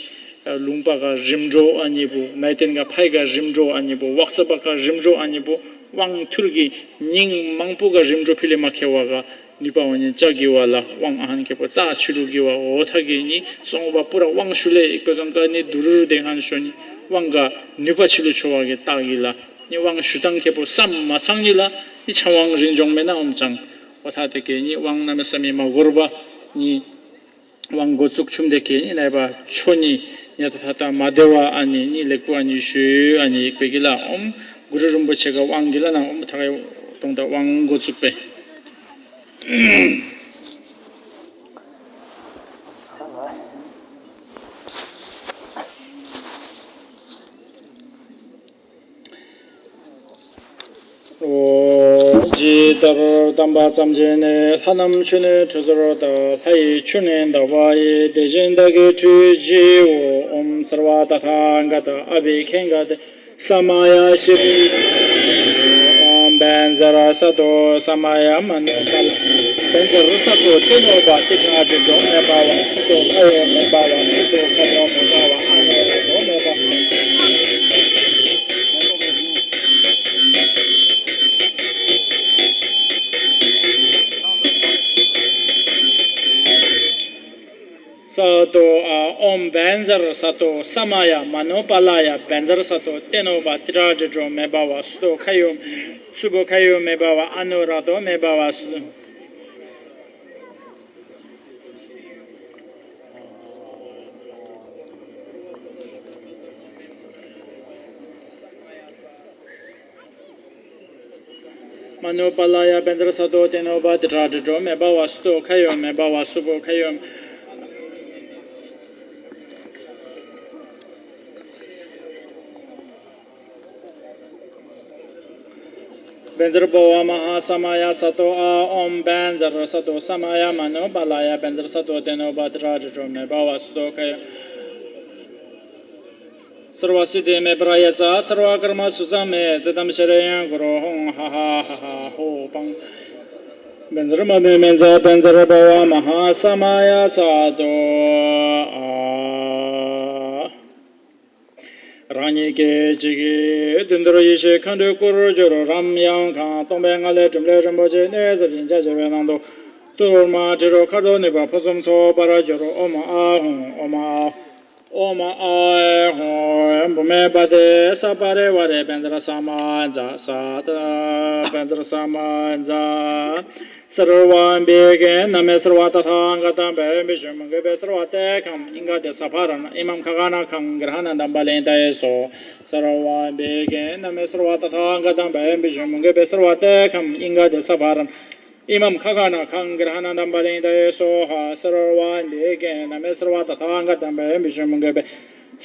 ལུང་པ་ག་རིམ་གྲོ་ཨ་ནི་བུ་ནའི་ཏེན་ག་ཕའི་ག་རིམ་གྲོ་ཨ་ནི་བུ་ཝག་ས་པ་ག་རིམ་གྲོ་ཨ་ནི་བུ་དབང་ཐུར་གི་ཉིང་མང་པོ་ག་རིམ་གྲོ་ཕི་ལེ་མ་ཁེ་བ་ག་ནུས་པ་འོ་ཉན་ལྕགས་ཀྱི་བ་ལ་དབང་ཨ་ཧན་ཁེ་པོ་རྩ་ཆུ་ལུག་གི་བ་འོ་ཐ་གི་ནི་སོང་བ་པུ་ར་དབང་ཞུ་ལེ་ཡིག་པའི་གང་ག་ནི་དུ་རུ་རུ་དེ་ཧན་ཤོ་ནི་དབང་ག་ནུས་པ་ཆུ་ལུག་ཆོ་བ་གི་རྟགས་ཡི་ལ་ནི་དབང་ཞུ་སྟངས་ཁེ་པོ་བསམ་མ་ཚང་ནི་ལ་ནི་ཆ་དབང་རིན་འབྱུང་མེད་ན་འོམ་ཅང་འོ་ཐ་དེ་གི་ནི་དབང་གནམ་མེད་ས་མེད་མ་འགོར་བ་ནི། དབང་འགོ་བཙུགས་ཆུམ་དེ་ཁེ་ནི་ནའི་བ་ཆོ་ནི་ཉ་ཐ་ཐ་ཐ་མ་བདེ་བ་ཨ་ནི་ནི་ལེགས་པོ་ཨ་ནི་ཞུ་ཨ་ནི་ཡིག་པའི་གི་ལ་འོམ་གུ་རུ་རིན་པོ་ཆེ་ག་དབང་གི་ལ་ན་འོམ་ཐ་ག་དོང་ད་དབང་འགོ་བཙུགས་པས། ཇི་ལྟར་དམ་པ་ཙམ་བྱས་ནས་ལྷ་རྣམས་ཆུ་ནས་ཁྲུས་གསོལ་ལྟར། ལྷ་ཡི་ཆུ་ནི་ཟླ་བ་ཡི། དེ་བཞིན་བདག་གིས་ཁྲུས་བགྱིའོ། ཨོམ་སརྦ་ཏ་ཐཱ་ག་ཏ་ཨ་བྷི་ཥིང་ག་ཏེ་ས་མ་ཡ་ཤི་རི། ཨོམ་བཛྲ་སཏྭ་ས་མ་ཡ་མ་ནུ་ཏ་ལ། བཛྲ་སཏྭ་ཏེ་ནོ་པ་ཏི་ཁ་ཏེ་དོ་མེ་པ་བ་སུ་དོ་ཁ་ཡོ་མེ་པ་བ་སུ་དོ་ཁ་ཡོ་མེ་པ་བ་ཨ་ནོ་ར་དོ་མེ་པ། ཛར་ས་ཏོ་ས་མ་ཡ་མ་ནོ་པ་ལ་ཡ་བཛྲ་ས་ཏོ་ཏེ་ནོ་བ་ཏི་ར་ཏྲི་ཏྲོ་མེ་བྷ་ཝ་སུ་ཏོ་ཁ་ཡོ་སུ་བོ་ཁ་ཡོ་མེ་བྷ་ཝ་ཨ་ནོ་ར་ཏོ་མེ་བྷ་ཝ་སུ། མ་ནོ་པ་ལ་ཡ་བཛྲ་ས་ཏོ་ཏེ་ནོ་བ་ཏི་ར་ཏྲི་ཏྲོ་མེ་བྷ་ཝ་སུ་ཏོ་ཁ་ཡོ་མེ་བྷ་ཝ་སུ་བོ་ཁ་ཡོ། བཛྲ་བྷ་ཝ་མ་ཧཱ་ས་མ་ཡ་ས་ཏོ་ཨ། ཨོམ་བཛྲ་ས་ཏོ་ས་མ་ཡ་མ་ནོ་པ་ལ་ཡ་བཛྲ་ས་ཏོ་ཏེ་ནོ་བ་ཏི་ར་ཏྲི་ཏྲོ་མེ་བྷ་ཝ་སུ་ཏོ་ཁ་ཡོ། སརྦ་སིདྡྷི་མེ་པྲ་ཡ་ཙ། སརྦ་ཀརྨ་སུ་ཙང་མེ། ཙིཏྟམ་ཤྲཱྱ་གུ་རོ་ཧཱུྃ། ཧ་ཧ་ཧ་ཧ་ཧོ་པཾ། བཛྲ་མ་ནོ་མེ་ཛ། བཛྲ་བྷ་ཝ་མ་ཧཱ་ས་མ་ཡ་ས་ཏོ་ཨ། རང་ཉིད་སྐད་ཅིག་གིས་བདུད་འདུལ་ཡེ་ཤེས་མཁའ་འགྲོའི་སྐུར་གྱུར་རམ། ཡང་གང་སྟོང་པའི་ངང་ལས་གྲུབ་ལས་རིན་པོ་ཆེ་གནས་ཟབ་ཅིང་རྒྱ་ཆེ་བའི་ནང་དུ་ཏུརྨ་དྲི་རོ་མཁའ་འགྲོ་ནུས་པ་ཕུན་སུམ་ཚོགས་པར་གྱུར། ཨོཾ་ཨཱཿཧཱུྃ། ཨོཾ་ཨཱཿཧཱུྃ། ཨོཾ་ཨཱཿཧཱུྃ། བྷཱུ་མི་པ་ཏི་ས་པ་རི་ཝཱ་རེ་བཛྲ་ས་མ་ཛ། ས་ཏ་བཛྲ་ས་མ་ཛ། སརྦ་བི་གྷྱེ་ན་མེ་སརྦ་ཏ་ཐཱ་ག་ཏ་བྷཱུ་མི་བི་ཤུ་མུ་ཁེ་བྷེ་སརྦ་ཏེ་ཁཾ་ཨིང་ག་ཏེ་ས་བྷ་ར་ཎ་ཨི་མཾ་ཁ་གྷ་ན་ཁཾ་གྲཱ་ཎ་དམ་པ་ལིང་ཏ་ཡེ་སྭཱ་ཧཱ། སརྦ་བི་གྷྱེ་ན་མེ་སརྦ་ཏ་ཐཱ་ག་ཏ་བྷཱུ་མི་བི་ཤུ་མུ་ཁེ་བྷེ་སརྦ་ཏེ་ཁཾ་ཨིང་ག་ཏེ་ས་བྷ་ར་ཎ་ཨི་མཾ་ཁ་གྷ་ན་ཁཾ་གྲཱ་ཎ་དམ་པ་ལིང་ཏ་ཡེ་སྭཱ་ཧཱ། སརྦ་བི་གྷྱེ་ན་མེ་སརྦ་ཏ་ཐཱ་ག་ཏ་བྷཱུ་མི་བི་ཤུ་མུ་ཁེ་བྷེ་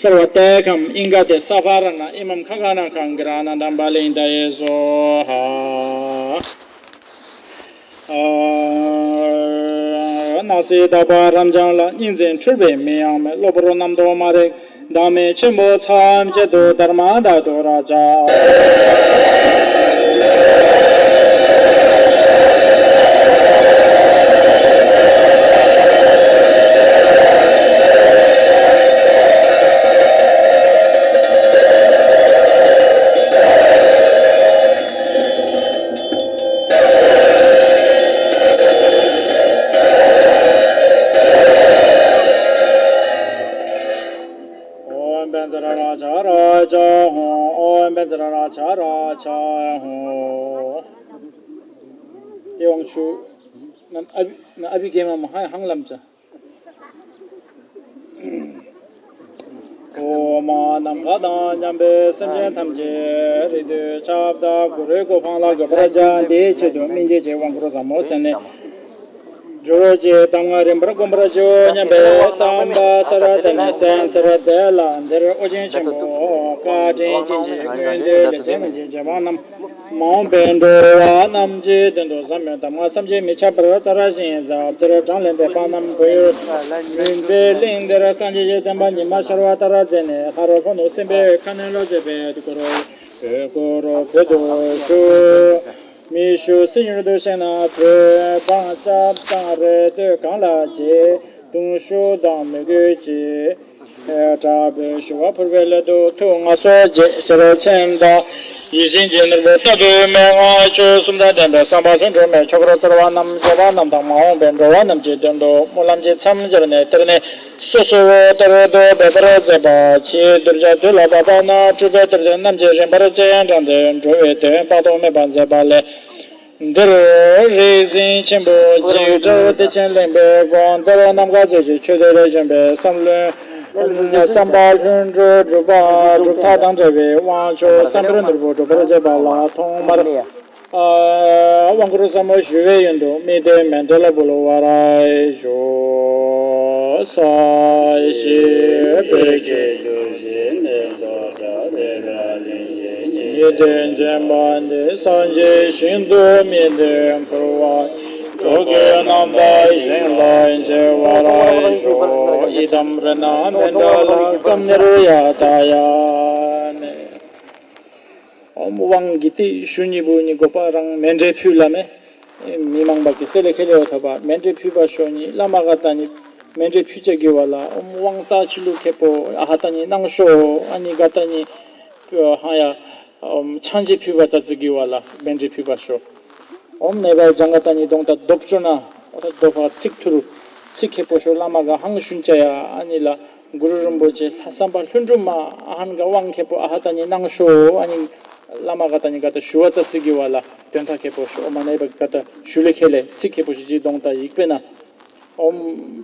སརྦ་ཏེ་ཁཾ་ཨིང་ག་ཏེ་ས་བྷ་ར་ཎ་ཨི་མཾ་ཁ་གྷ་ན་ཁཾ་གྲཱ་ཎ་དམ་པ་ལིང་ཏ་ཡེ་སྭཱ་ཧཱ། ཨ། སྣང་སྲིད་དག་པ་རབ་འབྱམས་ལ། གཉིས་འཛིན་འཁྲུལ་པའི་མིང་ཡང་མེད། གློ་བུར་རྣམ་རྟོག་མ་རིག་བདག་མེད་ཆེན་པོ་ཐམས་ཅད་དུ་དྷརྨ་ཏ་ཏུ་རཀྵ། ཨོཾ་བཛྲ་རཀྵ་རཀྵ་ཧཱུྃ། ཨོཾ་བཛྲ་རཀྵ་རཀྵ་ཧཱུྃ། ཏེ་དབང་ཕྱུག་ནམ་ཨ་བི་ནམ་ཨ་བི་གེ་མ་མ་ཧ་ཧང་ལམ་ཅ། ཨོཾ་ནམ་མཁའ་དང་མཉམ་པའི་སེམས་ཅན་ཐམས་ཅད་རིགས་དུས་ཁྱབ་བདག་གུ་རུའི་གོ་འཕང་ལ་འགོད་པར་བྱ། འདིའི་ཆེད་དུ་སྨིན་བྱེད་ཀྱི་དབང་བསྐུར་ཟབ་མོ་མཛད་ནས། སྦྱོར་བ་གྱི་གདམས་ངག་རིམ་པར་བསྒོམ་པར་བྱའོ་སྙམ་པའི་བསམ་པ་གསལ་བར་བསྟན་ནས་གསན་ཟེར། དེ་ལ་འདིར་ཨོ་རྒྱན་ཆེན་པོ་བཀའ་དྲིན་ཅན་གྱི་སྐུ་མདུན་ལས་བྱོན་མི་གི་རྗེ་འབངས་རྣམས། མ་འོངས་པའི་འགྲོ་བ་རྣམས་ཀྱི་དོན་དུ་ཟབ་མོའི་གདམས་ངག་བསམ་གྱིས་མི་ཁྱབ་པར་སྩལ་ཞིང་གཟབ་གཏེར་དྲང་ལེན་པའི་དཔང་རྣམས་བོད་ཡུལ་མུན་པའི་གླིང་འདིར་སངས་རྒྱས་ཀྱི་བསྟན་པ་ཉི་མ་ཤར་བ་ལྟར་མཛད་ནས། ད་རུང་ཁོང་དུ་སེམས་དཔའི་ཁ་གནོན་ལ་མཛད་པའི་གུ་རུ་གུ་རུ་བོད་དུ་བཞུགས། མི་བཞུགས་སྲིད་མྱུར་དུ་བཞེངས་ན་འཕོས། འབངས་སྐྱབས་དང་རེ་ལྟོས་གང་ལ་བྱེད། གདུང་ཤུགས་དང་མོས་གུས་ཀྱིས། དྲག་པོའི་ཞུ་བ་ཕུལ་བའི་སླད་དུ་ཐུགས་མངའ་གསོལ་རྗེས་ཤེར་ཕྱིན་དང་། ཡིད་བཞིན་གྱི་ནོར་བུ་ལྟ་བུའི་མན་ངག་བཅུ་གསུམ་དང་ལྡན་པའི་བསམ་པ་ལྷུན་གྲུབ་མའི་ཆོས་སྐོར་སྩལ་བ་རྣམས་སྐྱོབ་པ་རྣམས་དང་མ་འོངས་པའི་འགྲོ་བ་རྣམས་ཀྱི་དོན་དུ་སྨོན་ལམ་གྱི་མཚམས་སྦྱར་ནས་གཏེར་ནས་སོ་སོ་ལྟར་དུ་འབད་པར་མཛད་པ་ཕྱིར། གདུལ་བྱ་དུས་ལ་བབ་པ་ན་སྤྲུལ་པའི་གཏེར་སྟོན་རྣམས་ཀྱིས་རིམ་པར་སྤྱན་དྲངས་ཏེ་འགྲོ་བའི་དོན་དཔག་ཏུ་མེད་པ་མཛད་པ་ལས། འདིར་རིག་འཛིན་ཆེན་པོ་འཇིགས་བྲལ་བདེ་ཆེན་གླིང་པའི་དགོངས་གཏེར་ནམ་མཁའ་མཛོད་ཀྱི་ཆོས་སྡེ་ལས་བྱོན་པའི་བསམ་ལྷུན་བསམ་པ་ལྷུན་གྲུབ་སྒྲུབ་པ་སྒྲུབ་ཐབས་དང་བྲལ་བའི་དབང་ཆོག་བསམ་འཕེལ་ནོར་བུ་འགྲུབ་པར་བྱེད་པ་ལ་ཐོག་མར་དབང་བསྐུར་ཟབ་མོ་ཞུ་བའི་ཡོན་དུ་དམིགས་ལྡན་མཎྜལ་འབུལ་བར་ཞུ། ས་གཞི་བེ་ཀེ་ཏུ་ཞི་ནི་དོ་ཏ་དེ་ཀ་ལི་ཞི་ཉི་ཟླའི་འདྲེན་པ་འདི། སངས་རྒྱས་ཞིང་དུ་དམིགས་ཏེ་འཁོར་བ་འགྲོ་ཀུན་རྣམ་དག་ཞིང་ལ་མཇལ་བར་ཤོག། ཡི་དམ་རཏྣ་མཎྜལ་ཀམ་ནིརྦྷཡ་ཏཱ་ཡ་ནི། ཨོཾ་དབང་གི་ཏིག་ཞུ་གཉིས་པོ་གཉིས་དགོས་པ་རང་མཎྜལ་ཕུལ་ལ་མེ། མི་མང་པ་གི་སེ་ལེ་ཁེ་ལེ་བ་ཐོབ་པ་མཎྜལ་ཕུལ་བ་ཤོག་གཉིས་བླ་མ་ག་ཏ་ནི་མཎྜལ་ཕུལ་བྱ་གི་བ་ལ་ཨོཾ་དབང་རྩ་ཆུ་ལུག་ཁེ་པོ་ཨ་ཧ་ཏ་ནི་གནང་ཤོག། ཨ་ནི་ག་ཏ་ནི་ཧ་ཡ་ཆང་ཅི་ཕུལ་བ་ཙ་ཙི་གི་བ་ལ་མཎྜལ་ཕུལ་བ་ཤོག། ཨོཾ་ནེ་བ་ཡ་ཇང་ག་ཏ་ནི་གདོང་ད་རྡོབ་ཅོ་ན་ཨོ་ད་རྡོབ་པ་ཚིག་ཐུར་ཚིག་ཁེ་པོ་ཤོག་བླ་མ་ག་ཧང་ཤུན་ཅ་ཡ་ཨ་ནི་ལ། གུ་རུ་རིན་པོ་ཆེ་ལྷ་བསམ་པ་ལྷུན་གྲུབ་མ་ཨ་ཧན་ག་དབང་ཁེ་པོ་ཨ་ཧ་ད་ནི་གནང་ཤོ་ཨ་ནི་བླ་མ་ག་ད་ནི་ག་ད་ཞུ་བ་ཙ་ཙི་གི་བ་ལ་དོན་ཐ་ཁེ་པོ་ཤོ་ཨོ་མ་ནའི་བ་ག་ད་ཞུ་ལེ་ཁེ་ལེ་ཚིག་ཁེ་པོ་ཞིག་ཅི་གདོང་ད་ཡིག་པེ་ན་ཨོམ་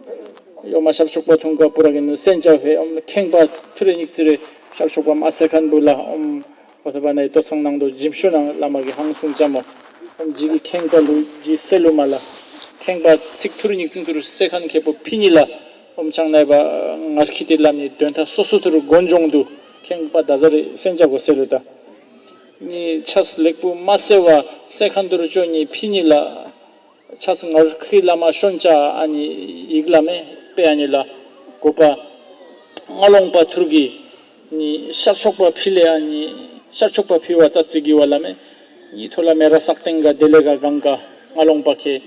ཡོ་མ་ཤར་ཕྱོགས་པ་ཐུང་ག་པུ་ར་གི་ནི་སེན་ཅ་ཧེ་ཨོམ་ཁེང་པ་ཐུ་རེ་ཉིག་ཙི་རེ་ཤར་ཕྱོགས་པ་མ་སེ་ཁན་བུ་ལ་ཨོམ། ཨོ་ཐ་བ་ནའི་ཏོ་ཚང་ནང་དུ་འཇིམ་ཤོ་ནང་བླ་མ་གི་ཧང་སུང་ཅ་མོ། ཨོམ་ཇི་གི་ཁེང་པ་ལུ་ཇི་སེ་ལུ་མ་ལ། ཁེང་པ་ཚིག་ཐུར་ཉིག་ཚིག་ཐུར་སེ་ཁན་ཁེ་པོ་ཕི་ཉི་ལ། ཨོམ་ཆང་ནའི་བ་ངར་ཁི་ཏི་ལམ་ནི་དོན་ཐ་སོ་སོ་ཐུར་གོན་ཇོང་དུ་ཁེང་པ་ད་ཟ་རེ་སེན་ཅ་གོ་སེ་ལུ་ད། ནི་ཆས་ལེགས་པོ་མ་སེ་བ་སེ་ཁན་ཐུར་ཅོ་ཉི་ཕི་ཉི་ལ། ཆས་ངར་ཁི་བླ་མ་ཤོན་ཅ་ཨ་ནི་ཡིག་བླ་མེ་པེ་ཨ་ནི་ལ་གོ་པ་ང་ལོང་པ་ཐུར་གི་ནི་ཤར་ཕྱོགས་པ་ཕི་ལེ་ཨ་ནི་ཤར་ཕྱོགས་པ་ཕི་བ་ཙ་ཙི་གི་བ་བླ་མེ་ནི་ཐོ་ལ་མེ་ར་སག་སྟེང་ག་དེ་ལེ་ག་གང་ག་ང་ལོང་པ་ཁེ་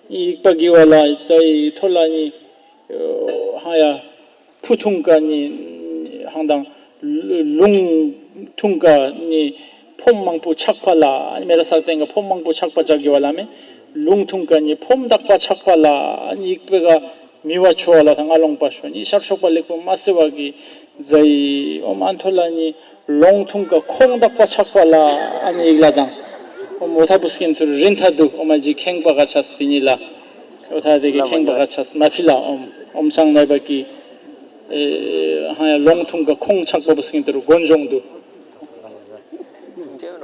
ནི་ཡིག་པ་གི་བ་ལ་ཙ་ཡི་ཐོ་ལ་ནི་ཧ་ཡ། ཕུ་ཐུང་ཀ་ནི་ཧང་དང་ལུང་ཐུང་ཀ་ནི་ཕོམ་མང་པོ་ཆགས་པ་ལ་མེ་ར་སག་སྟེང་ག་ཕོམ་མང་པོ་ཆགས་པ་ཅག་གི་བ་ལ་མེ་ལུང་ཐུང་ཀ་ནི་ཕོམ་དག་པ་ཆགས་པ་ལ་ཡིག་པེ་ག་མི་བ་ཆོ་བ་ལ་ཐང་ང་ལོང་པ་ཤོ་ནི་ཤར་ཕྱོགས་པ་ལེགས་པོ་མ་སེ་བ་གི་ཛའི་ཨོ་མ་ཐོ་ལ་ནི་ལོང་ཐུང་ཀ་ཁོང་དག་པ་ཆགས་པ་ལ་ཨ་ནི་ཡིག་ལ་དང་ཨོ་མོ་ཐ་བུ་སྐིན་ཐུར་རིན་ཐ་དུ་ཨོ་མ་ཇི་ཁེང་པ་ག་ཆ་སི་ནི་ལ། ཨོ་ཐ་དེ་གི་ཁེང་པ་ག་ཆ་སི་མ་ཕི་ལ་ཨོམ་ཨོམ་ཚང་ནའི་བ་གི། ཧང་ཡ་ལོང་ཐུང་ག་ཁོང་ཆགས་པ་བུ་སིང་དེ་རུ་དགོན་ལྗོངས་དུ།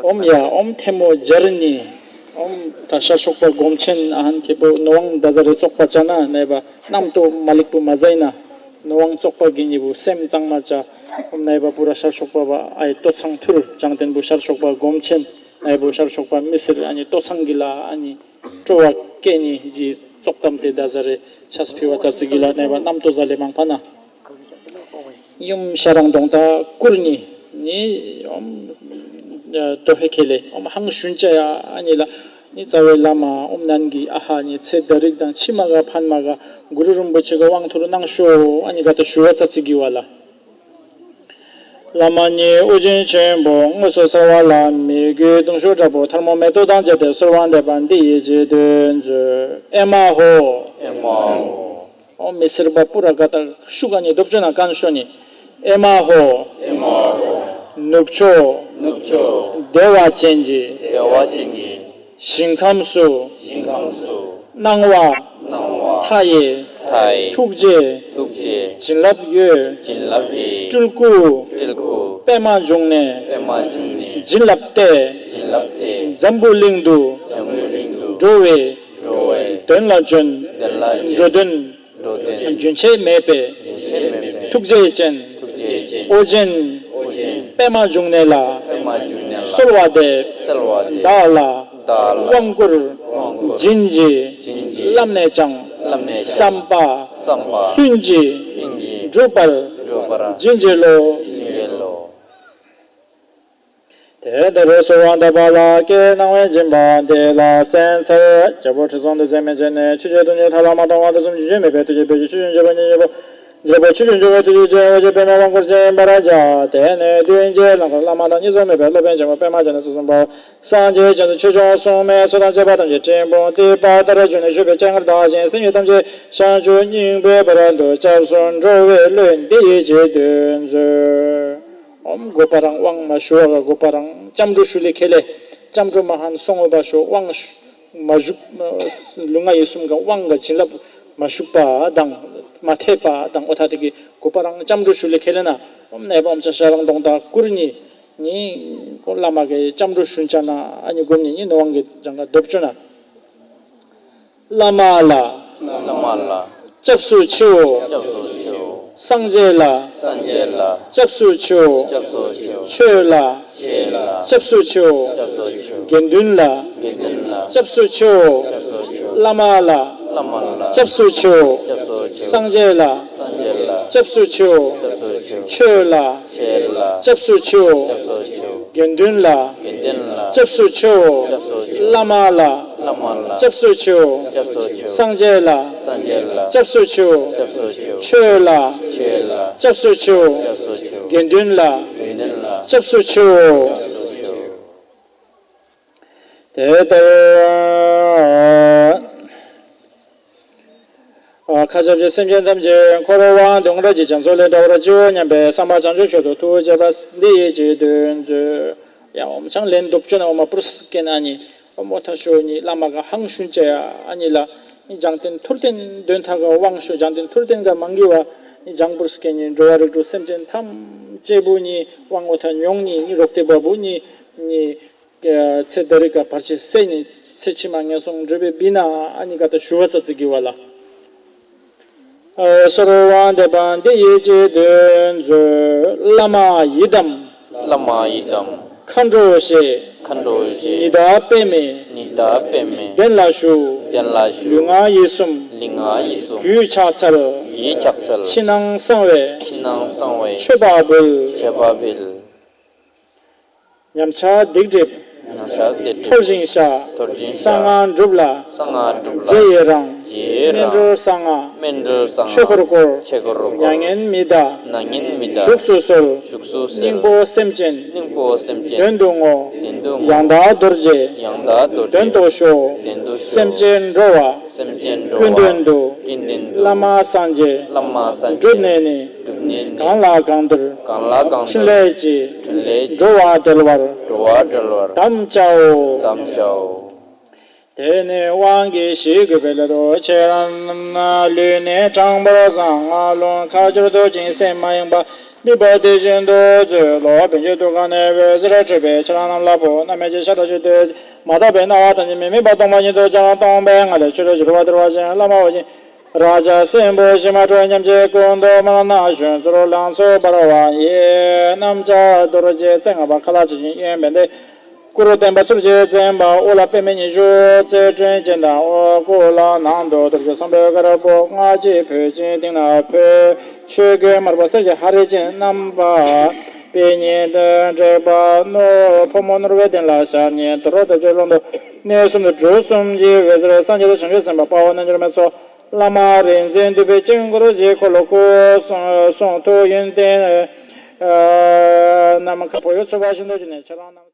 ཨོམ་ཡ་ཨོམ་ཐེ་མོ་སྦྱར་ནི། ཨོམ་ད་ཤར་ཕྱོགས་པ་སྒོམ་ཆེན་ཨ་ཧན་ཁེ་པོ་ནོ་ཝང་ད་ཟ་རེ་བཙོག་པ་ཅ་ན་ནའི་བ་རྣམ་རྟོག་མ་ལེགས་པོ་མ་ཟའི་ན། ནོ་ཝང་བཙོག་པ་གི་ཉི་བུ་སེམས་གཙང་མ་ཅ། ཨོམ་ནའི་བ་པུ་ར་ཤར་ཕྱོགས་པ་བ་ཨའི་ཏོ་ཚང་ཐུར་བྱང་བསྟན་བུ་ཤར་ཕྱོགས་པ་སྒོམ་ཆེན་ནའི་བུ་ཤར་ཕྱོགས་པ་མི་སེར་ཨ་ནི་ཏོ་ཚང་གི་ལ་ཨ་ནི། སྤྲོ་བ་སྐྱེ་ནི་ཇི་ཙོག་ཏམ་དེ་ད་ཟ་རེ་ཆས་ཕི་བ་ཙ་ཙི་གི་ལ་ནའི་བ་རྣམ་རྟོག་ཟ་ལེ་མང་པ་ན། ཡུམ་ཤ་རང་གདོང་ད་བཀུར་ནི་ནི་ཨོམ་དོ་ཧེ་ཁེ་ལེ་ཨོམ་ཧང་ཤུན་ཅ་ཡ་ཨ་ནི་ལ་ནི་རྩ་བའི་བླ་མ་ཨོམ་ནན་གི་ཨ་ཧ་ནི་ཚེ་ད་རིག་དང་ཕྱི་མ་ག་ཕན་མ་ག་གུ་རུ་རིན་པོ་ཆེ་ག་དབང་ཐུར་གནང་ཤོ་ཨ་ནི་ག་ད་ཞུ་བ་ཙ་ཙི་གི་བ་ལ། བླ་མ་ཉིད་ཨོ་རྒྱན་ཆེན་པོ་དངོས་སུ་གསལ་བ་ལ་མོས་གུས་གདུང་ཤུགས་དྲག་པོ་ཐལ་མོ་མེ་ཏོག་དང་བཅས་ཏེ་གསོལ་བ་འདེབས་པ་འདི་ཡི་རྗེས་ཟློས་མཛོད། ཨེ་མ་ཧོ། ཨེ་མ་ཧོ། ཨོ་མི་སེར་པ་པུ་ར་ག་ད་ཤུག་ག་ནི་རྡོབ་ཅོ་ན་ཀན་ཤོ་ནི། ཨེ་མ་ཧོ། ཨེ་མ་ཧོ། ནུབ་ཕྱོགས། ནུབ་ཕྱོགས། བདེ་བ་ཅན་གྱི། བདེ་བ་ཅན་གྱི། ཞིང་ཁམས་སུ། ཞིང་ཁམས་སུ། སྣང་བ། སྣང་བ། མཐའ་ཡས། མཐའ་ཡས། ཐུགས་རྗེ། ཐུགས་རྗེ། བྱིན་རླབས་འོད། བྱིན་རླབས་འོད། སྤྲུལ་སྐུ། སྤྲུལ་སྐུ། པདྨ་འབྱུང་གནས། པདྨ་འབྱུང་གནས། བྱིན་རླབས་ཏེ། བྱིན་རླབས་ཏེ། འཛམ་བུ་གླིང་དུ། འཛམ་བུ་གླིང་དུ། འགྲོ་བའི། འགྲོ་བའི། དོན་ལ་བྱོན། དོན་ལ་བྱོན། འགྲོ་དོན། འགྲོ་དོན། རྒྱུན་ཆད་མེད་པའི། རྒྱུན་ཆད་མེད་པའི། ཐུགས་རྗེ་ཅན། ཐུགས་རྗེ་ཅན། ཨོ་རྒྱན། ཨོ་རྒྱན། པདྨ་འབྱུང་གནས་ལ། པདྨ་འབྱུང་གནས་ལ། གསོལ་བ་འདེབས། གསོལ་བ་འདེབས། བདག་ལ། བདག་ལ། དབང་བསྐུར། དབང་བསྐུར། བྱིན་གྱིས། བྱིན་གྱིས། བརླབས་ནས་ཀྱང་། བརླབས་ནས་ཀྱང་། བསམ་པ། བསམ་པ། ལྷུན་གྱིས། ལྷུན་གྱིས། འགྲུབ་པར། འགྲུབ་པར། བྱིན་གྱིས་རློབས། བྱིན་གྱིས་རློབས། དེ་ལྟར་གསོལ་བ་འདེབས་པ་ལ་བསྐྱེད་གནང་བའི་སྦྱིན་པ་འདི་ལ་གསན་འཚལ། རྒྱལ་པོ་ཁྲི་སྲོང་ལྡེ་བཙན་མན་ཆད་ནས། ཆོས་ཀྱི་སྟོང་ཉིད་མཐའ་ལ་མ་སྟོང་བར་དུ་གསུམ་རྒྱུན་ཆད་མེད་པའི་ཐུགས་རྗེ་ཕ་རོལ་ཏུ་ཕྱོགས་བཅུ་བཞི་པ་ཉིད་སྙིང་པོ། རྒྱལ་པོ་ཆོས་བཅུ་འཇོམས་པའི་ཐུགས་རྗེ་ཅན། འོ་ཞེས་པདྨས་དབང་བསྐུར་ཅིང་ཡིན་པར་བྱ། དེ་ནས་མདུན་གྱི་ལམ་ཁར་བླ་མ་དང་གཉིས་སུ་མེད་པའི་སློབ་དཔོན་ཆེན་པོ་པདྨ་འབྱུང་གནས་སོ་སོར་འབབ། སངས་རྒྱས་བྱང་སེམས་ཆོས་སྐྱོང་སྲུང་མའི་ཚོགས་དང་བཅས་པ་ཐམས་ཅད་སྤྲིན་ཕུང་གཏིབས་པ་ལྟར་བྱོན་ནས་བཞུགས་པའི་སྤྱན་སྔར་བདག་གཞན་སེམས་ཅན་ཐམས་ཅད་བྱང་ཆུབ་སྙིང་པོའི་བར་དུ་སྐྱབས་སུ་འགྲོ་བའི་བློ་འདི་ཡིས་རྗེས་ཟློས་མཛོད། ཨོམ་དགོས་པ་རང་དབང་མ་ཞུ་བ་ག་དགོས་པ་རང་སྐྱབས་འགྲོ་ཞུ་ལེ་ཁེ་ལེ། སྐྱབས་འགྲོ་མ་ཧན་སོང་བ་ཞོ་དབང་ཞུ། མ་བཞུགས། ལུས་ངག་ཡིད་གསུམ་ག་དབང་ག་བྱིན་རླབས་མ་ཞུགས་པ་དང་མ་ཐེབས་པ་དང་ཨོ་ཐ་དེ་གི་དགོས་པ་རང་སྐྱབས་འགྲོ་ཞུ་ལེ་ཁེ་ལེ་ན། ཨོམ་ནའི་བ་ཨོམ་ཆ་ཤ་རང་གདོང་དག་བསྐུར་ནི། ནི་ཀོ་བླ་མ་གི་སྐྱབས་འགྲོ་ཞུན་ཅ་ན་ཨ་ནི་སྒོམ་ནི་ནི་ནོ་དབང་གི་ལྗང་ག་རྡོབ་ཅོ་ན། བླ་མ་ལ། བླ་མ་ལ། སྐྱབས་སུ་མཆིའོ། སྐྱབས་སུ་མཆིའོ། སངས་རྒྱས་ལ། སངས་རྒྱས་ལ། སྐྱབས་སུ་མཆིའོ། སྐྱབས་སུ་མཆིའོ། ཆོས་ལ། ཆོས་ལ། སྐྱབས་སུ་མཆིའོ། སྐྱབས་སུ་མཆིའོ། དགེ་འདུན་ལ། དགེ་འདུན་ལ། སྐྱབས་སུ་མཆིའོ། སྐྱབས་སུ་མཆིའོ། བླ་མ་ལ། བླ་མ་ལ། སྐྱབས་སུ་མཆིའོ། སྐྱབས་སུ་མཆིའོ། སངས་རྒྱས་ལ། སངས་རྒྱས་ལ། སྐྱབས་སུ་མཆིའོ། སྐྱབས་སུ་མཆིའོ། ཆོས་ལ། ཆོས་ལ། སྐྱབས་སུ་མཆིའོ། སྐྱབས་སུ་མཆིའོ། དགེ་འདུན་ལ། དགེ་འདུན་ལ། སྐྱབས་སུ་མཆིའོ། སྐྱབས་སུ་མཆིའོ། བླ་མ་ལ། བླ་མ་ལ། སྐྱབས་སུ་མཆིའོ། སྐྱབས་སུ་མཆིའོ། སངས་རྒྱས་ལ། སངས་རྒྱས་ལ། སྐྱབས་སུ་མཆིའོ། སྐྱབས་སུ་མཆིའོ། ཆོས་ལ། ཆོས་ལ། སྐྱབས་སུ་མཆིའོ། སྐྱབས་སུ་མཆིའོ། དགེ་འདུན་ལ། དགེ་འདུན་ལ། སྐྱབས་སུ་མཆིའོ། སྐྱབས་སུ་མཆིའོ། དེ་ལྟར། མཁའ་ཁྱབ་ཀྱི་སེམས་ཅན་ཐམས་ཅད་འཁོར་བ་དུད་འགྲོ་གི་རྒྱ་མཚོ་ལས་སྒྲོལ་བར་བྱའོ་སྙམ་པའི་བསམ་པ་བྱང་ཆུབ་མཆོག་ཏུ་ཐུགས་བསྐྱེད་པ། འདི་ཡིས་ཆེད་དུ་མཛོད། ཡང་འོ་མ་ཆང་ལན་དུབ་ཆུ་ན་འོ་མ་པུར་སི་ཀེན་ཨ་ནི་འོ་མོ་ཐ་ཤོ་ནི་བླ་མ་ག་ཧང་ཤུན་ཅེ་ཨ་ནི་ལ་ནི་བྱང་བསྟན་ཐུར་བསྟན་དོན་ཐ་ག་དབང་ཤུ་བྱང་བསྟན་ཐུར་བསྟན་ག་མང་གི་བ་ནི་བྱང་པུར་སི་ཀེན་ནི་འགྲོ་བ་རིགས་དྲུག་སེམས་ཅན་ཐམས་ཅད་བུ་ནི་དབང་འོ་ཐ་མྱོང་ནི་ནི་རོག་ཏེ་བ་བུ་ནི་ནི། ཚེ་འདི་རིགས་ཀ་བར་ཆད་སེལ་ནས་ཚེ་ཕྱི་མ་ངན་སོང་འགྲོ་བའི་བི་ན་ཨ་ནི་ཀ་ད་ཞུ་བ་ཙ་ཙི་གི་བ་ལ། གསོལ་བ་འདེབས་པ་འདི་ཡིས་ཆེད་དུ་མཛོད། བླ་མ་ཡི་དམ། བླ་མ་ཡི་དམ། མཁའ་འགྲོ་ཞེས། མཁའ་འགྲོ་ཞེས། ཉི་ཟླ་པདྨའི། ཉི་ཟླ་པདྨའི། གདན་ལ་བཞུགས། གདན་ལ་བཞུགས། ལུས་ངག་ཡིད་གསུམ། ལུས་ངག་ཡིད་གསུམ། གུས་ཕྱག་འཚལ། གུས་ཕྱག་འཚལ། ཕྱི་ནང་གསང་བའི། ཕྱི་ནང་གསང་བའི། མཆོད་པ་འབུལ། མཆོད་པ་འབུལ། ཉམས་ཆག་སྡིག་སྒྲིབ། ཉམས་ཆག་སྡིག་སྒྲིབ། འཐོར་ཞིང་གཤགས། འཐོར་ཞིང་གཤགས། གསང་སྔགས་སྒྲུབ་ལ། གསང་སྔགས་སྒྲུབ་ལ། རྗེས་ཡི་རང་། རྗེས་ཡི་རང་། སྨིན་གྲོལ་གསང་སྔགས། སྨིན་གྲོལ་གསང་སྔགས། ཆོས་འཁོར་བསྐོར། ཆོས་འཁོར་བསྐོར། མྱ་ངན་མི་འདའ། མྱ་ངན་མི་འདའ། བཞུགས་སུ་གསོལ། བཞུགས་སུ་གསོལ། སྙིང་པོ་སེམས་ཅན། སྙིང་པོ་སེམས་ཅན། དོན་དུ་བསྔོ། དོན་དུ་བསྔོ། ཡང་དག་རྡོ་རྗེ། ཡང་དག་རྡོ་རྗེ། དོན་དུ་ཤོག། དོན་དུ་ཤོག། སེམས་ཅན་འགྲོ་བ། སེམས་ཅན་འགྲོ་བ། ཀུན་དོན་དུ། ཀུན་དོན་དུ། བླ་མ་སངས་རྒྱས། བླ་མ་སངས་རྒྱས། སྒྲུབ་ནས་ནི། སྒྲུབ་ནས་ནི། གང་ལ་གང་འདུལ། གང་ལ་གང་འདུལ། འཕྲིན་ལས་ཀྱིས། འཕྲིན་ལས་ཀྱིས། འགྲོ་བ་བསྒྲལ་བར། འགྲོ་བ་བསྒྲལ་བར། དམ་བཅའ་འོ། དམ་བཅའ་འོ། དེ་ནས་དབང་གིས་ཞིག་དགོས་པའི་སླད་དུ་ཁྱེད་རང་རྣམས་ལུས་ནི་དྲང་པོར་བཟང་ང་ལུང་ཁ་སྦྱོར་དུ་བྱིང་སེམས་མ་ཡེངས་པ། མིག་དཔེ་དེ་བཞིན་དུ་མཛོད་ལོ། བོན་ཆོས་དུར་ཁང་ནས་འོད་ཟེར་འཕྲོས་པས་ཁྱེད་རང་རྣམས་ལ་བོ་རྣམ་སྨིན་གྱི་ཤ་ཁྲག་ཆུ་དུས་མ་དག་པའི་སྣང་བ་ཐམས་ཅད་མི་དམིགས་པ་སྟོང་པ་ཉིད་དུ་ཁྱེད་རང་སྟོང་པའི་ངང་ལས་ཆོས་སྒྲ་ཞི་རུ་བ་དུར་བ་ཞིང་བླ་མ་འོ་ཞིང་ར་ཇ་སྲིན་པོ་ཞི་མ་ཁྲོ་ཉམས་ཀྱི་ཀུན་ཏུ་མ་ལ་ན་གཞོན་ཚུལ་ལང་ཚོ་འབར་བ་ཡི་རྣམ་བྱ་རྡོ་རྗེ་རྩེ་ལྔ་པ་ཁ་ལ་ཇི་བཞིན་གཡོན་པས་འདི། སྐུ་རུ་བསྟན་པ་ཚུལ་གྱིས་བཙན་པ་དབུ་ལ་པདྨའི་ཉི་ཤུ་རྩེ་སྤྲིན་ཅན་དང་། འོག་སྐུ་ལ་ནང་དུ་རྡོ་རྗེ་སེམས་དཔའི་དཀར་པོ་ལྔ་བརྒྱའི་བོད་ཅན། སྟེང་ན་འཕོས་ཆོས་གོས་དམར་པོ་གསེར་གྱི་ཧ་རི་ཅན། རྣམ་པ་པད་ཉིད་དུ་དྲེགས་པ་ནོར་ཕོ་མོ་ནོར་བུའི་གདན་ལ་ཞབས་གཉིས་དོ་རོ་དོ་ཅོག་ཀློང་དུ་གནས་གསུམ་དུ་གྲུ་གསུམ་གྱི་འོད་ཟེར་སངས་རྒྱས་དང་བྱང་ཆུབ་སེམས་དཔའ་དཔའ་བོ་རྣལ་འབྱོར་མའི་ཚོགས། བླ་མ་རིག་འཛིན་འདུས་པའི་དཀྱིལ་འཁོར་གྱི་འཁོར་ལོ་བསྐོར་གསུང་ཐུགས་ཡོན་ཏན་རྣམས་ཁ་ཕོ་ཡོ་ཚོ་བ་བཞིན་དུ་བྱུང་ནས་ཁྱེད་རང་རྣམས།